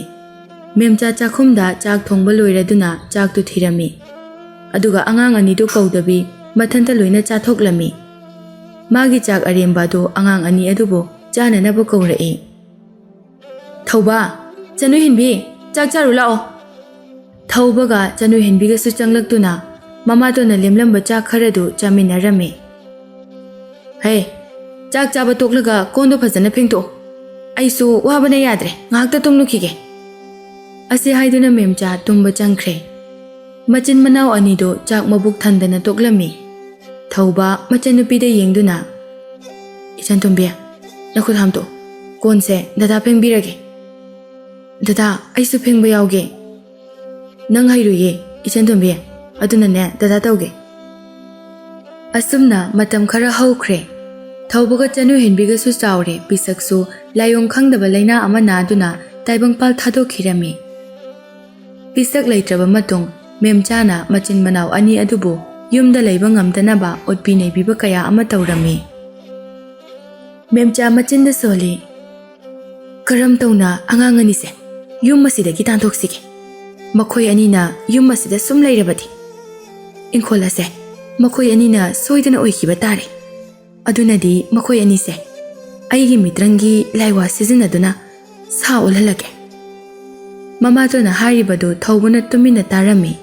ꯃꯦꯝꯆꯥ ꯆꯥꯛꯈꯨꯝꯗ ꯆꯥꯛ ꯊꯣꯡꯕ ꯂꯣꯏꯔꯗꯨꯅ ꯆꯥꯛꯇꯨ ꯊꯤꯔꯝꯃꯤ꯫ ꯑꯗꯨꯒ ꯑꯉꯥꯡ ꯑꯅꯤꯗꯨ ꯀꯧꯗꯕꯤ ꯃꯊꯟꯇ ꯂꯣꯏꯅ ꯆꯥꯊꯣꯛꯂꯝꯃꯤ꯫ ꯃꯥꯒꯤ ꯆꯥꯛ ꯑꯔꯦꯝꯕ ꯑꯗꯨ ꯑꯉꯥꯡ ꯑꯅꯤ ꯑꯗꯨꯕꯨ ꯆꯥꯅꯅꯕ ꯀꯧꯔꯛꯏ꯫ "ꯊꯧꯕ, ꯆꯅꯨ ꯍꯦꯟꯕꯤ, ꯆꯥꯛ ꯆꯥꯔꯨ ꯂꯥꯛꯑꯣ꯫" ꯊꯧꯕꯒ ꯆꯅꯨ ꯍꯦꯟꯕꯤꯒꯁꯨ ꯆꯪꯂꯛꯇꯨꯅ ꯃꯃꯥꯇꯣꯟꯅ ꯂꯦꯝꯂꯝꯕ ꯆꯥꯛ ꯈꯔꯗꯨ ꯆꯥꯃꯤꯟꯅꯔꯝꯃꯤ꯫ "ꯍꯦ, ꯆꯥꯛ ꯆꯥꯕ ꯇꯣꯛꯂꯒ ꯀꯣꯟꯗꯣ ꯐꯖꯅ ꯐꯦꯡꯗꯣꯛꯑꯣ꯫ ꯑꯩꯁꯨ ꯋꯥꯕꯅ ꯌꯥꯗ꯭ꯔꯦ, ꯉꯥꯏꯍꯥꯛꯇ ꯇꯨꯝꯂꯨꯈꯤꯒꯦ꯫ ꯑꯁꯤ ꯍꯥꯏꯗꯨꯅ ꯃꯦꯝꯆꯥ ꯇꯨꯝꯕ ꯆꯪꯈ꯭ꯔꯦ꯫ ꯃꯆꯤꯟ ꯃꯅꯥꯎ ꯑꯅꯤꯗꯨ ꯆꯥꯛ ꯃꯕꯨꯛ ꯊꯟꯗꯅ ꯇꯣꯛꯂꯝꯃꯤ꯫ ꯊꯧꯕ ꯃꯆꯟꯅꯨꯄꯤꯗ ꯌꯦꯡꯗꯨꯅ, "ꯏꯆꯟꯇꯣꯝꯕꯤ, ꯅꯈꯨꯠ ꯍꯥꯝꯗꯣꯛꯎ꯫ ꯀꯣꯟꯁꯦ ꯗꯗꯥ ꯐꯦꯡꯕꯤꯔꯒꯦ꯫" "ꯗꯗꯥ, ꯑꯩꯁꯨ ꯐꯦꯡꯕ ꯌꯥꯎꯒꯦ꯫" "ꯅꯪ ꯍꯩꯔꯨꯏꯌꯦ, ꯏꯆꯟꯇꯣꯝꯕꯤ, ꯑꯗꯨꯅꯅꯦ ꯗꯗꯥ ꯇꯧꯒꯦ꯫" ꯑꯁꯨꯝꯅ ꯃꯇꯝ ꯈꯔ ꯍꯧꯈ꯭ꯔꯦ꯫ ꯊꯧꯕꯒ ꯆꯅꯨ ꯍꯦꯟꯕꯤꯒꯁꯨ ꯆꯥꯎꯔꯦ, ꯄꯤꯁꯛꯁꯨ ꯂꯥꯏꯑꯣꯡ ꯈꯪꯗꯕ ꯂꯥꯏꯅꯥ ꯑꯃ ꯅꯥꯗꯨꯅ ꯇꯥꯏꯕꯪꯄꯥꯜ ꯊꯥꯗꯣꯛꯈꯤꯔꯝꯃꯤ꯫ ꯄꯤꯁꯛ ꯂꯩꯇ꯭ꯔꯕ ꯃꯇꯨꯡ, ꯃꯦꯝꯆꯥꯅ ꯃꯆꯤꯟ ꯃꯅꯥꯎ ꯑꯅꯤ ꯑꯗꯨꯕꯨ ꯌꯨꯝꯗ ꯂꯩꯕ ꯉꯝꯗꯅꯕ ꯑꯣꯠꯄꯤ ꯅꯩꯕꯤꯕ ꯀꯌꯥ ꯑꯃ ꯇꯧꯔꯝꯃꯤ꯫ ꯃꯦꯝꯆꯥ ꯃꯆꯤꯟꯗ ꯁꯣꯜꯂꯤ, "ꯀꯔꯝ ꯇꯧꯅ ꯑꯉꯥꯡ ꯑꯅꯤꯁꯦ ꯌꯨꯝ ꯑꯁꯤꯗꯒꯤ ꯇꯥꯟꯊꯣꯛꯁꯤꯒꯦ? ꯃꯈꯣꯏ ꯑꯅꯤꯅ ꯌꯨꯝ ꯑꯁꯤꯗ ꯁꯨꯝ ꯂꯩꯔꯕꯗꯤ ꯏꯪꯈꯣꯜ ꯑꯁꯦ ꯃꯈꯣꯏ ꯑꯅꯤꯅ ꯁꯣꯏꯗꯅ ꯑꯣꯏꯈꯤꯕ ꯇꯥꯔꯦ꯫ ꯑꯗꯨꯅꯗꯤ ꯃꯈꯣꯏ ꯑꯅꯤꯁꯦ ꯑꯩꯒꯤ ꯃꯤꯇ꯭ꯔꯪꯒꯤ ꯂꯥꯏꯋꯥ ꯁꯤꯖꯤꯟꯅꯗꯨꯅ ꯁꯥ ꯑꯣꯜꯍꯜꯂꯒꯦ꯫" ꯃꯃꯥꯇꯣꯟꯅ ꯍꯥꯏꯔꯤꯕꯗꯨ ꯊꯧꯕꯅ ꯇꯨꯃꯤꯟꯅ ꯇꯥꯔꯝꯃꯤ꯫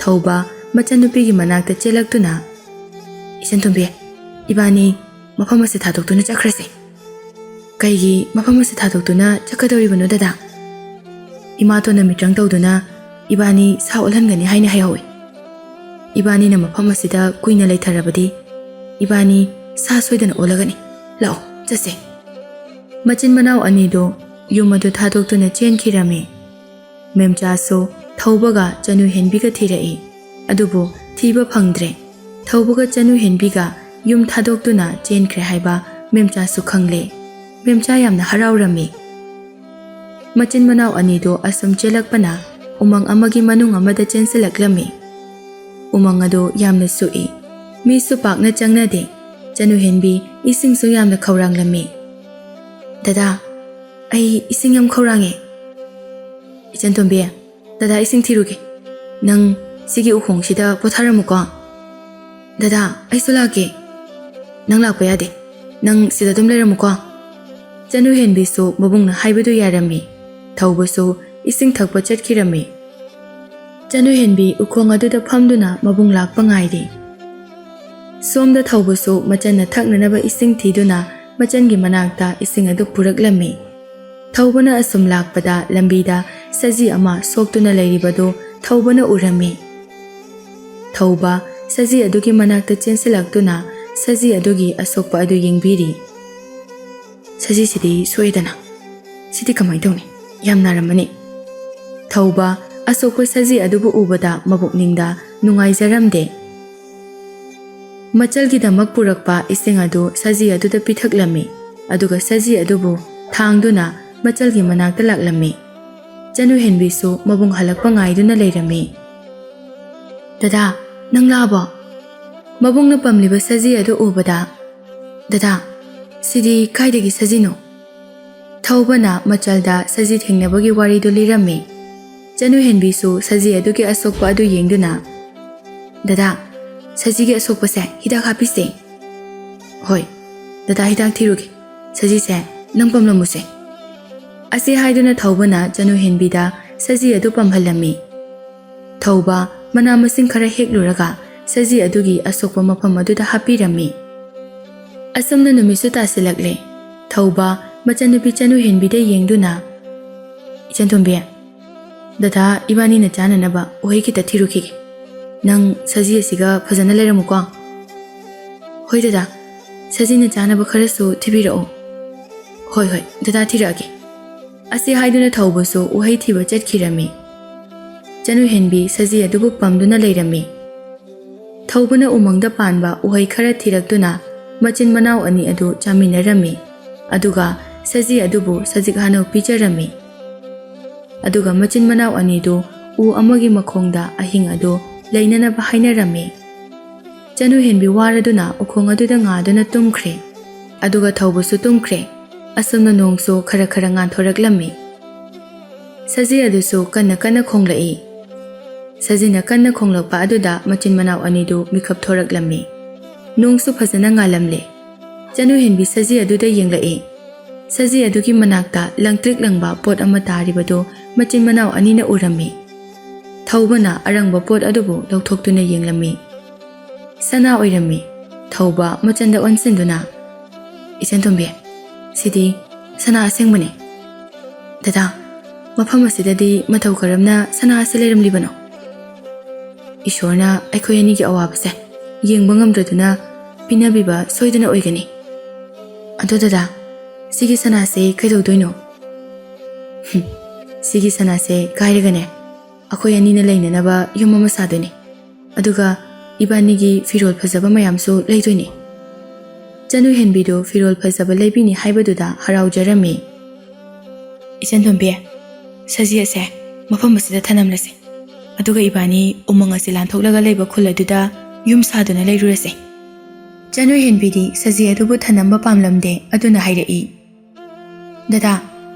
ꯊꯧꯕ ꯃꯆꯟꯅꯨꯄꯤꯒꯤ ꯃꯅꯥꯛꯇ ꯆꯦꯜꯂꯛꯇꯨꯅ, "ꯏꯆꯟꯇꯣꯝꯕꯤ, ꯏꯕꯥꯅꯤ ꯃꯐꯝ ꯑꯁꯤ ꯊꯥꯗꯣꯛꯇꯨꯅ ꯆꯠꯈ꯭ꯔꯁꯦ꯫" "ꯀꯩꯒꯤ ꯃꯐꯝ ꯑꯁꯤ ꯊꯥꯗꯣꯛꯇꯨꯅ ꯆꯠꯀꯗꯧꯔꯤꯕꯅꯣ, ꯗꯗꯥ?" "ꯏꯃꯥꯇꯣꯟꯅ ꯃꯤꯇ꯭ꯔꯪ ꯇꯧꯗꯨꯅ ꯏꯕꯥꯅꯤ ꯁꯥ ꯑꯣꯜꯍꯟꯒꯅꯤ ꯍꯥꯏꯅ ꯍꯥꯏꯍꯧꯏ꯫ ꯏꯕꯥꯅꯤꯅ ꯃꯐꯝ ꯑꯁꯤꯗ ꯀꯨꯏꯅ ꯂꯩꯊꯔꯕꯗꯤ ꯏꯕꯥꯅꯤ ꯁꯥ ꯁꯣꯏꯗꯅ ꯑꯣꯜꯂꯒꯅꯤ꯫ ꯂꯥꯛꯑꯣ, ꯆꯠꯁꯦ꯫" ꯃꯆꯤꯟ ꯃꯅꯥꯎ ꯑꯅꯤꯗꯨ ꯌꯨꯝ ꯑꯗꯨ ꯊꯥꯗꯣꯛꯇꯨꯅ ꯆꯦꯟꯈꯤꯔꯝꯃꯤ꯫ ꯃꯦꯝꯆꯥꯁꯨ ꯊꯧꯕꯒ ꯆꯅꯨ ꯍꯦꯟꯕꯤꯒ ꯊꯤꯔꯛꯏ꯫ ꯑꯗꯨꯕꯨ ꯊꯤꯕ ꯐꯪꯗ꯭ꯔꯦ꯫ ꯊꯧꯕꯒ ꯆꯅꯨ ꯍꯦꯟꯕꯤꯒ ꯌꯨꯝ ꯊꯥꯗꯣꯛꯇꯨꯅ ꯆꯦꯟꯈ꯭ꯔꯦ ꯍꯥꯏꯕ ꯃꯦꯝꯆꯥꯁꯨ ꯈꯪꯂꯦ꯫ ꯃꯦꯝꯆꯥ ꯌꯥꯝꯅ ꯍꯔꯥꯎꯔꯝꯃꯤ꯫ ꯃꯆꯤꯟ ꯃꯅꯥꯎ ꯑꯅꯤꯗꯨ ꯑꯁꯨꯝ ꯆꯦꯜꯂꯛꯄꯅ ꯎꯃꯪ ꯑꯃꯒꯤ ꯃꯅꯨꯡ ꯑꯃꯗ ꯆꯦꯟꯁꯤꯜꯂꯛꯂꯝꯃꯤ꯫ ꯎꯃꯪ ꯑꯗꯨ ꯌꯥꯝꯅ ꯁꯨꯛꯏ꯫ ꯃꯤꯁꯨ ꯄꯥꯛꯅ ꯆꯪꯅꯗꯦ꯫ ꯆꯅꯨ ꯍꯦꯟꯕꯤ ꯏꯁꯤꯡꯁꯨ ꯌꯥꯝꯅ ꯈꯧꯔꯥꯡꯂꯝꯃꯤ꯫ "ꯗꯗꯥ, ꯑꯩ ꯏꯁꯤꯡ ꯌꯥꯝ ꯈꯧꯔꯥꯡꯉꯦ꯫" "ꯏꯆꯟꯇꯣꯝꯕꯤ, ꯗꯗꯥ ꯏꯁꯤꯡ ꯊꯤꯔꯨꯒꯦ꯫ ꯅꯪ ꯁꯤꯒꯤ ꯎꯈꯣꯡꯁꯤꯗ ꯄꯣꯊꯥꯔꯝꯃꯨꯀꯣ꯫" "ꯗꯗꯥ, ꯑꯩꯁꯨ ꯂꯥꯛꯀꯦ꯫" "ꯅꯪ ꯂꯥꯛꯄ ꯌꯥꯗꯦ꯫ ꯅꯪ ꯁꯤꯗ ꯑꯗꯨꯝ ꯂꯩꯔꯝꯃꯨꯀꯣ꯫" ꯆꯅꯨ ꯍꯦꯟꯕꯤꯁꯨ ꯃꯕꯨꯡꯅ ꯍꯥꯏꯕꯗꯨ ꯌꯥꯔꯝꯃꯤ꯫ ꯊꯧꯕꯁꯨ ꯏꯁꯤꯡ ꯊꯛꯄ ꯆꯠꯈꯤꯔꯝꯃꯤ꯫ ꯆꯅꯨ ꯍꯦꯟꯕꯤ ꯎꯈꯣꯡ ꯑꯗꯨꯗ ꯐꯝꯗꯨꯅ ꯃꯕꯨꯡ ꯂꯥꯛꯄ ꯉꯥꯏꯔꯤ꯫ ꯁꯣꯝꯗ ꯊꯧꯕꯁꯨ ꯃꯆꯟꯅ ꯊꯛꯅꯅꯕ ꯏꯁꯤꯡ ꯊꯤꯗꯨꯅ ꯃꯆꯟꯒꯤ ꯃꯅꯥꯛꯇ ꯏꯁꯤꯡ ꯑꯗꯨ ꯄꯨꯔꯛꯂꯝꯃꯤ꯫ ꯊꯧꯕꯅ ꯑꯁꯨꯝ ꯂꯥꯛꯄꯗ ꯂꯝꯕꯤꯗ ꯁꯖꯤ ꯑꯃ ꯁꯣꯛꯇꯨꯅ ꯂꯩꯔꯤꯕꯗꯨ ꯊꯧꯕꯅ ꯎꯔꯝꯃꯤ꯫ ꯊꯧꯕ ꯁꯖꯤ ꯑꯗꯨꯒꯤ ꯃꯅꯥꯛꯇ ꯆꯦꯟꯁꯤꯜꯂꯛꯇꯨꯅ ꯁꯖꯤ ꯑꯗꯨꯒꯤ ꯑꯁꯣꯛꯄ ꯑꯗꯨ ꯌꯦꯡꯕꯤꯔꯤ꯫ "ꯁꯖꯤꯁꯤꯗꯤ ꯁꯣꯏꯗꯅ꯫ ꯁꯤꯗꯤ ꯀꯃꯥꯏꯅ ꯇꯧꯅꯤ? ꯌꯥꯝ ꯅꯥꯔꯝꯃꯅꯤ꯫" ꯊꯧꯕ ꯑꯁꯣꯛꯄ ꯁꯖꯤ ꯑꯗꯨꯕꯨ ꯎꯕꯗ ꯃꯕꯨꯛꯅꯤꯡꯗ ꯅꯨꯡꯉꯥꯏꯖꯔꯝꯗꯦ꯫ ꯃꯆꯜꯒꯤꯗꯃꯛ ꯄꯨꯔꯛꯄ ꯏꯁꯤꯡ ꯑꯗꯨ ꯁꯖꯤ ꯑꯗꯨꯗ ꯄꯤꯊꯛꯂꯝꯃꯤ, ꯑꯗꯨꯒ ꯁꯖꯤ ꯑꯗꯨꯕꯨ ꯊꯥꯡꯗꯨꯅ ꯃꯆꯜꯒꯤ ꯃꯅꯥꯛꯇ ꯂꯥꯛꯂꯝꯃꯤ꯫ ꯆꯅꯨ ꯍꯦꯟꯕꯤꯁꯨ ꯃꯕꯨꯡ ꯍꯜꯂꯛꯄ ꯉꯥꯏꯗꯨꯅ ꯂꯩꯔꯝꯃꯤ꯫ "ꯗꯗꯥ, ꯅꯪ ꯂꯥꯛꯑꯕꯣ?" ꯃꯕꯨꯡꯅ ꯄꯝꯂꯤꯕ ꯁꯖꯤ ꯑꯗꯨ ꯎꯕꯗ, "ꯗꯗꯥ, ꯁꯤꯗꯤ ꯀꯥꯏꯗꯒꯤ ꯁꯖꯤꯅꯣ?" ꯊꯧꯕꯅ ꯃꯆꯜꯗ ꯁꯖꯤ ꯊꯦꯡꯅꯕꯒꯤ ꯋꯥꯔꯤꯗꯨ ꯂꯤꯔꯝꯃꯤ꯫ ꯆꯅꯨ ꯍꯦꯟꯕꯤꯁꯨ ꯁꯖꯤ ꯑꯗꯨꯒꯤ ꯑꯁꯣꯛꯄ ꯑꯗꯨ ꯌꯦꯡꯗꯨꯅ, "ꯗꯗꯥ, ꯁꯖꯤꯒꯤ ꯑꯁꯣꯛꯄꯁꯦ ꯍꯤꯗꯥꯛ ꯍꯥꯞꯄꯤꯁꯦ꯫" "ꯍꯣꯏ, ꯗꯗꯥ ꯍꯤꯗꯥꯛ ꯊꯤꯔꯨꯒꯦ꯫ ꯁꯖꯤꯁꯦ ꯅꯪ ꯄꯝꯂꯝꯃꯨꯁꯦ꯫" ꯑꯁꯤ ꯍꯥꯏꯗꯨꯅ ꯊꯧꯕꯅ ꯆꯅꯨ ꯍꯦꯟꯕꯤꯗ ꯁꯖꯤ ꯑꯗꯨ ꯄꯝꯍꯜꯂꯝꯃꯤ꯫ ꯊꯧꯕ ꯃꯅꯥ ꯃꯁꯤꯡ ꯈꯔ ꯍꯦꯛꯂꯨꯔꯒ ꯁꯖꯤ ꯑꯗꯨꯒꯤ ꯑꯁꯣꯛꯄ ꯃꯐꯝ ꯑꯗꯨꯗ ꯍꯥꯞꯄꯤꯔꯝꯃꯤ꯫ ꯑꯁꯨꯝꯅ ꯅꯨꯃꯤꯠꯁꯨ ꯇꯥꯁꯤꯜꯂꯛꯂꯦ꯫ ꯊꯧꯕ ꯃꯆꯟꯅꯨꯄꯤ ꯆꯅꯨ ꯍꯦꯟꯕꯤꯗ ꯌꯦꯡꯗꯨꯅ, "ꯏꯆꯟ ꯇꯣꯝꯕꯤ, ꯗꯗꯥ ꯏꯕꯥꯅꯤꯅ ꯆꯥꯅꯅꯕ ꯎꯍꯩ ꯈꯤꯇ ꯊꯤꯔꯨꯈꯤꯒꯦ꯫ ꯅꯪ ꯁꯖꯤ ꯑꯁꯤꯒ ꯐꯖꯅ ꯂꯩꯔꯝꯃꯨꯀꯣ꯫" "ꯍꯣꯏ ꯗꯗꯥ, ꯁꯖꯤꯅ ꯆꯥꯅꯕ ꯈꯔꯁꯨ ꯊꯤꯕꯤꯔꯛꯑꯣ꯫" "ꯍꯣꯏ, ꯍꯣꯏ, ꯗꯗꯥ ꯊꯤꯔꯛꯑꯒꯦ꯫" ꯑꯁꯤ ꯍꯥꯏꯗꯨꯅ ꯊꯧꯕꯁꯨ ꯎꯍꯩ ꯊꯤꯕ ꯆꯠꯈꯤꯔꯝꯃꯤ꯫ ꯆꯅꯨ ꯍꯦꯟꯕꯤ ꯁꯖꯤ ꯑꯗꯨꯕꯨ ꯄꯝꯗꯨꯅ ꯂꯩꯔꯝꯃꯤ꯫ ꯊꯧꯕꯅ ꯎꯃꯪꯗ ꯄꯥꯟꯕ ꯎꯍꯩ ꯈꯔ ꯊꯤꯔꯛꯇꯨꯅ ꯃꯆꯤꯟ ꯃꯅꯥꯎ ꯑꯅꯤ ꯑꯗꯨ ꯆꯥꯃꯤꯟꯅꯔꯝꯃꯤ, ꯑꯗꯨꯒ ꯁꯖꯤ ꯑꯗꯨꯕꯨ ꯁꯖꯤꯛ ꯍꯥꯅꯧ ꯄꯤꯖꯔꯝꯃꯤ꯫ ꯑꯗꯨꯒ ꯃꯆꯤꯟ ꯃꯅꯥꯎ ꯑꯅꯤꯗꯨ ꯎ ꯑꯃꯒꯤ ꯃꯈꯣꯡꯗ ꯑꯍꯤꯡ ꯑꯗꯨ ꯂꯩꯅꯅꯕ ꯍꯥꯏꯅꯔꯝꯃꯤ꯫ ꯆꯅꯨ ꯍꯦꯟꯕꯤ ꯋꯥꯔꯗꯨꯅ ꯎꯈꯣꯡ ꯑꯗꯨꯗ ꯉꯥꯗꯨꯅ ꯇꯨꯝꯈ꯭ꯔꯦ꯫ ꯑꯗꯨꯒ ꯊꯧꯕꯁꯨ ꯇꯨꯝꯈ꯭ꯔꯦ꯫ ꯑꯁꯨꯝꯅ ꯅꯣꯡꯁꯨ ꯈꯔ ꯈꯔ ꯉꯥꯟꯊꯣꯔꯛꯂꯝꯃꯤ꯫ ꯁꯖꯤ ꯑꯗꯨꯁꯨ ꯀꯟꯅ ꯀꯟꯅ ꯈꯣꯡꯂꯛꯏ꯫ ꯁꯖꯤꯅ ꯀꯟꯅ ꯈꯣꯡꯂꯛꯄ ꯑꯗꯨꯗ ꯃꯆꯤꯟ ꯃꯅꯥꯎ ꯑꯅꯤꯗꯨ ꯃꯤꯀꯞ ꯊꯣꯔꯛꯂꯝꯃꯤ꯫ ꯅꯣꯡꯁꯨ ꯐꯖꯅ ꯉꯥꯜꯂꯝꯂꯦ꯫ ꯆꯅꯨ ꯍꯦꯟꯕꯤ ꯁꯖꯤ ꯑꯗꯨꯗ ꯌꯦꯡꯂꯛꯏ꯫ ꯁꯖꯤ ꯑꯗꯨꯒꯤ ꯃꯅꯥꯛꯇ ꯂꯪꯇ꯭ꯔꯤꯛ ꯂꯪꯕ ꯄꯣꯠ ꯑꯃ ꯇꯥꯔꯤꯕꯗꯨ ꯃꯆꯤꯟ ꯃꯅꯥꯎ ꯑꯅꯤꯅ ꯎꯔꯝꯃꯤ꯫ ꯊꯧꯕꯅ ꯑꯔꯪꯕ ꯄꯣꯠ ꯑꯗꯨꯕꯨ ꯂꯧꯊꯣꯛꯇꯨꯅ ꯌꯦꯡꯂꯝꯃꯤ꯫ ꯁꯅꯥ ꯑꯣꯏꯔꯝꯃꯤ꯫ ꯊꯧꯕ ꯃꯆꯟꯗ ꯑꯣꯟꯁꯤꯟꯗꯨꯅ, "ꯏꯆꯟ ꯇꯣꯝꯕꯤ, ꯁꯤꯗꯤ ꯁꯅꯥ ꯑꯁꯦꯡꯕꯅꯤ꯫ ꯗꯗꯥ, ꯃꯐꯝ ꯑꯁꯤꯗꯗꯤ ꯃꯇꯧ ꯀꯔꯝꯅ ꯁꯅꯥ ꯑꯁꯤ ꯂꯩꯔꯝꯂꯤꯕꯅꯣ? ꯏꯁꯣꯔꯅ ꯑꯩꯈꯣꯏ ꯑꯅꯤꯒꯤ ꯑꯋꯥꯕꯁꯦ ꯌꯦꯡꯕ ꯉꯝꯗ꯭ꯔꯗꯨꯅ ꯄꯤꯅꯕꯤꯕ ꯁꯣꯏꯗꯅ ꯑꯣꯏꯒꯅꯤ꯫ ꯑꯗꯣ ꯗꯗꯥ, ꯁꯤꯒꯤ ꯁꯅꯥꯁꯦ ꯀꯩꯗꯧꯗꯣꯏꯅꯣ?" "ꯍꯨꯝ, ꯁꯤꯒꯤ ꯁꯅꯥꯁꯦ ꯀꯥꯏꯔꯒꯅꯦ, ꯑꯩꯈꯣꯏ ꯑꯅꯤꯅ ꯂꯩꯅꯅꯕ ꯌꯨꯝ ꯑꯃ ꯁꯥꯗꯣꯏꯅꯦ꯫ ꯑꯗꯨꯒ ꯏꯕꯥꯅꯤꯒꯤ ꯐꯤꯔꯣꯜ ꯐꯖꯕ ꯃꯌꯥꯝꯁꯨ ꯂꯩꯗꯣꯏꯅꯦ꯫" ꯆꯅꯨ ꯍꯦꯟꯕꯤꯗꯨ ꯐꯤꯔꯣꯜ ꯐꯖꯕ ꯂꯩꯕꯤꯅꯤ ꯍꯥꯏꯕꯗꯨꯗ ꯍꯔꯥꯎꯖꯔꯝꯃꯤ꯫ "ꯏꯆꯟ ꯇꯣꯝꯕꯤ, ꯁꯖꯤ ꯑꯁꯦ ꯃꯐꯝ ꯑꯁꯤꯗ ꯊꯅꯝꯂꯁꯤ꯫ ꯑꯗꯨꯒ ꯏꯕꯥꯅꯤ ꯎꯃꯪ ꯑꯁꯤ ꯂꯥꯟꯊꯣꯛꯂꯒ ꯂꯩꯕ ꯈꯨꯜ ꯑꯗꯨꯗ ꯌꯨꯝ ꯁꯥꯗꯨꯅ ꯂꯩꯔꯨꯔꯁꯤ꯫" ꯆꯅꯨ ꯍꯦꯟꯕꯤꯗꯤ ꯁꯖꯤ ꯑꯗꯨꯕꯨ ꯊꯅꯝꯕ ꯄꯥꯝꯂꯝꯗꯦ, ꯑꯗꯨꯅ ꯍꯥꯏꯔꯛꯏ, "ꯗꯗꯥ,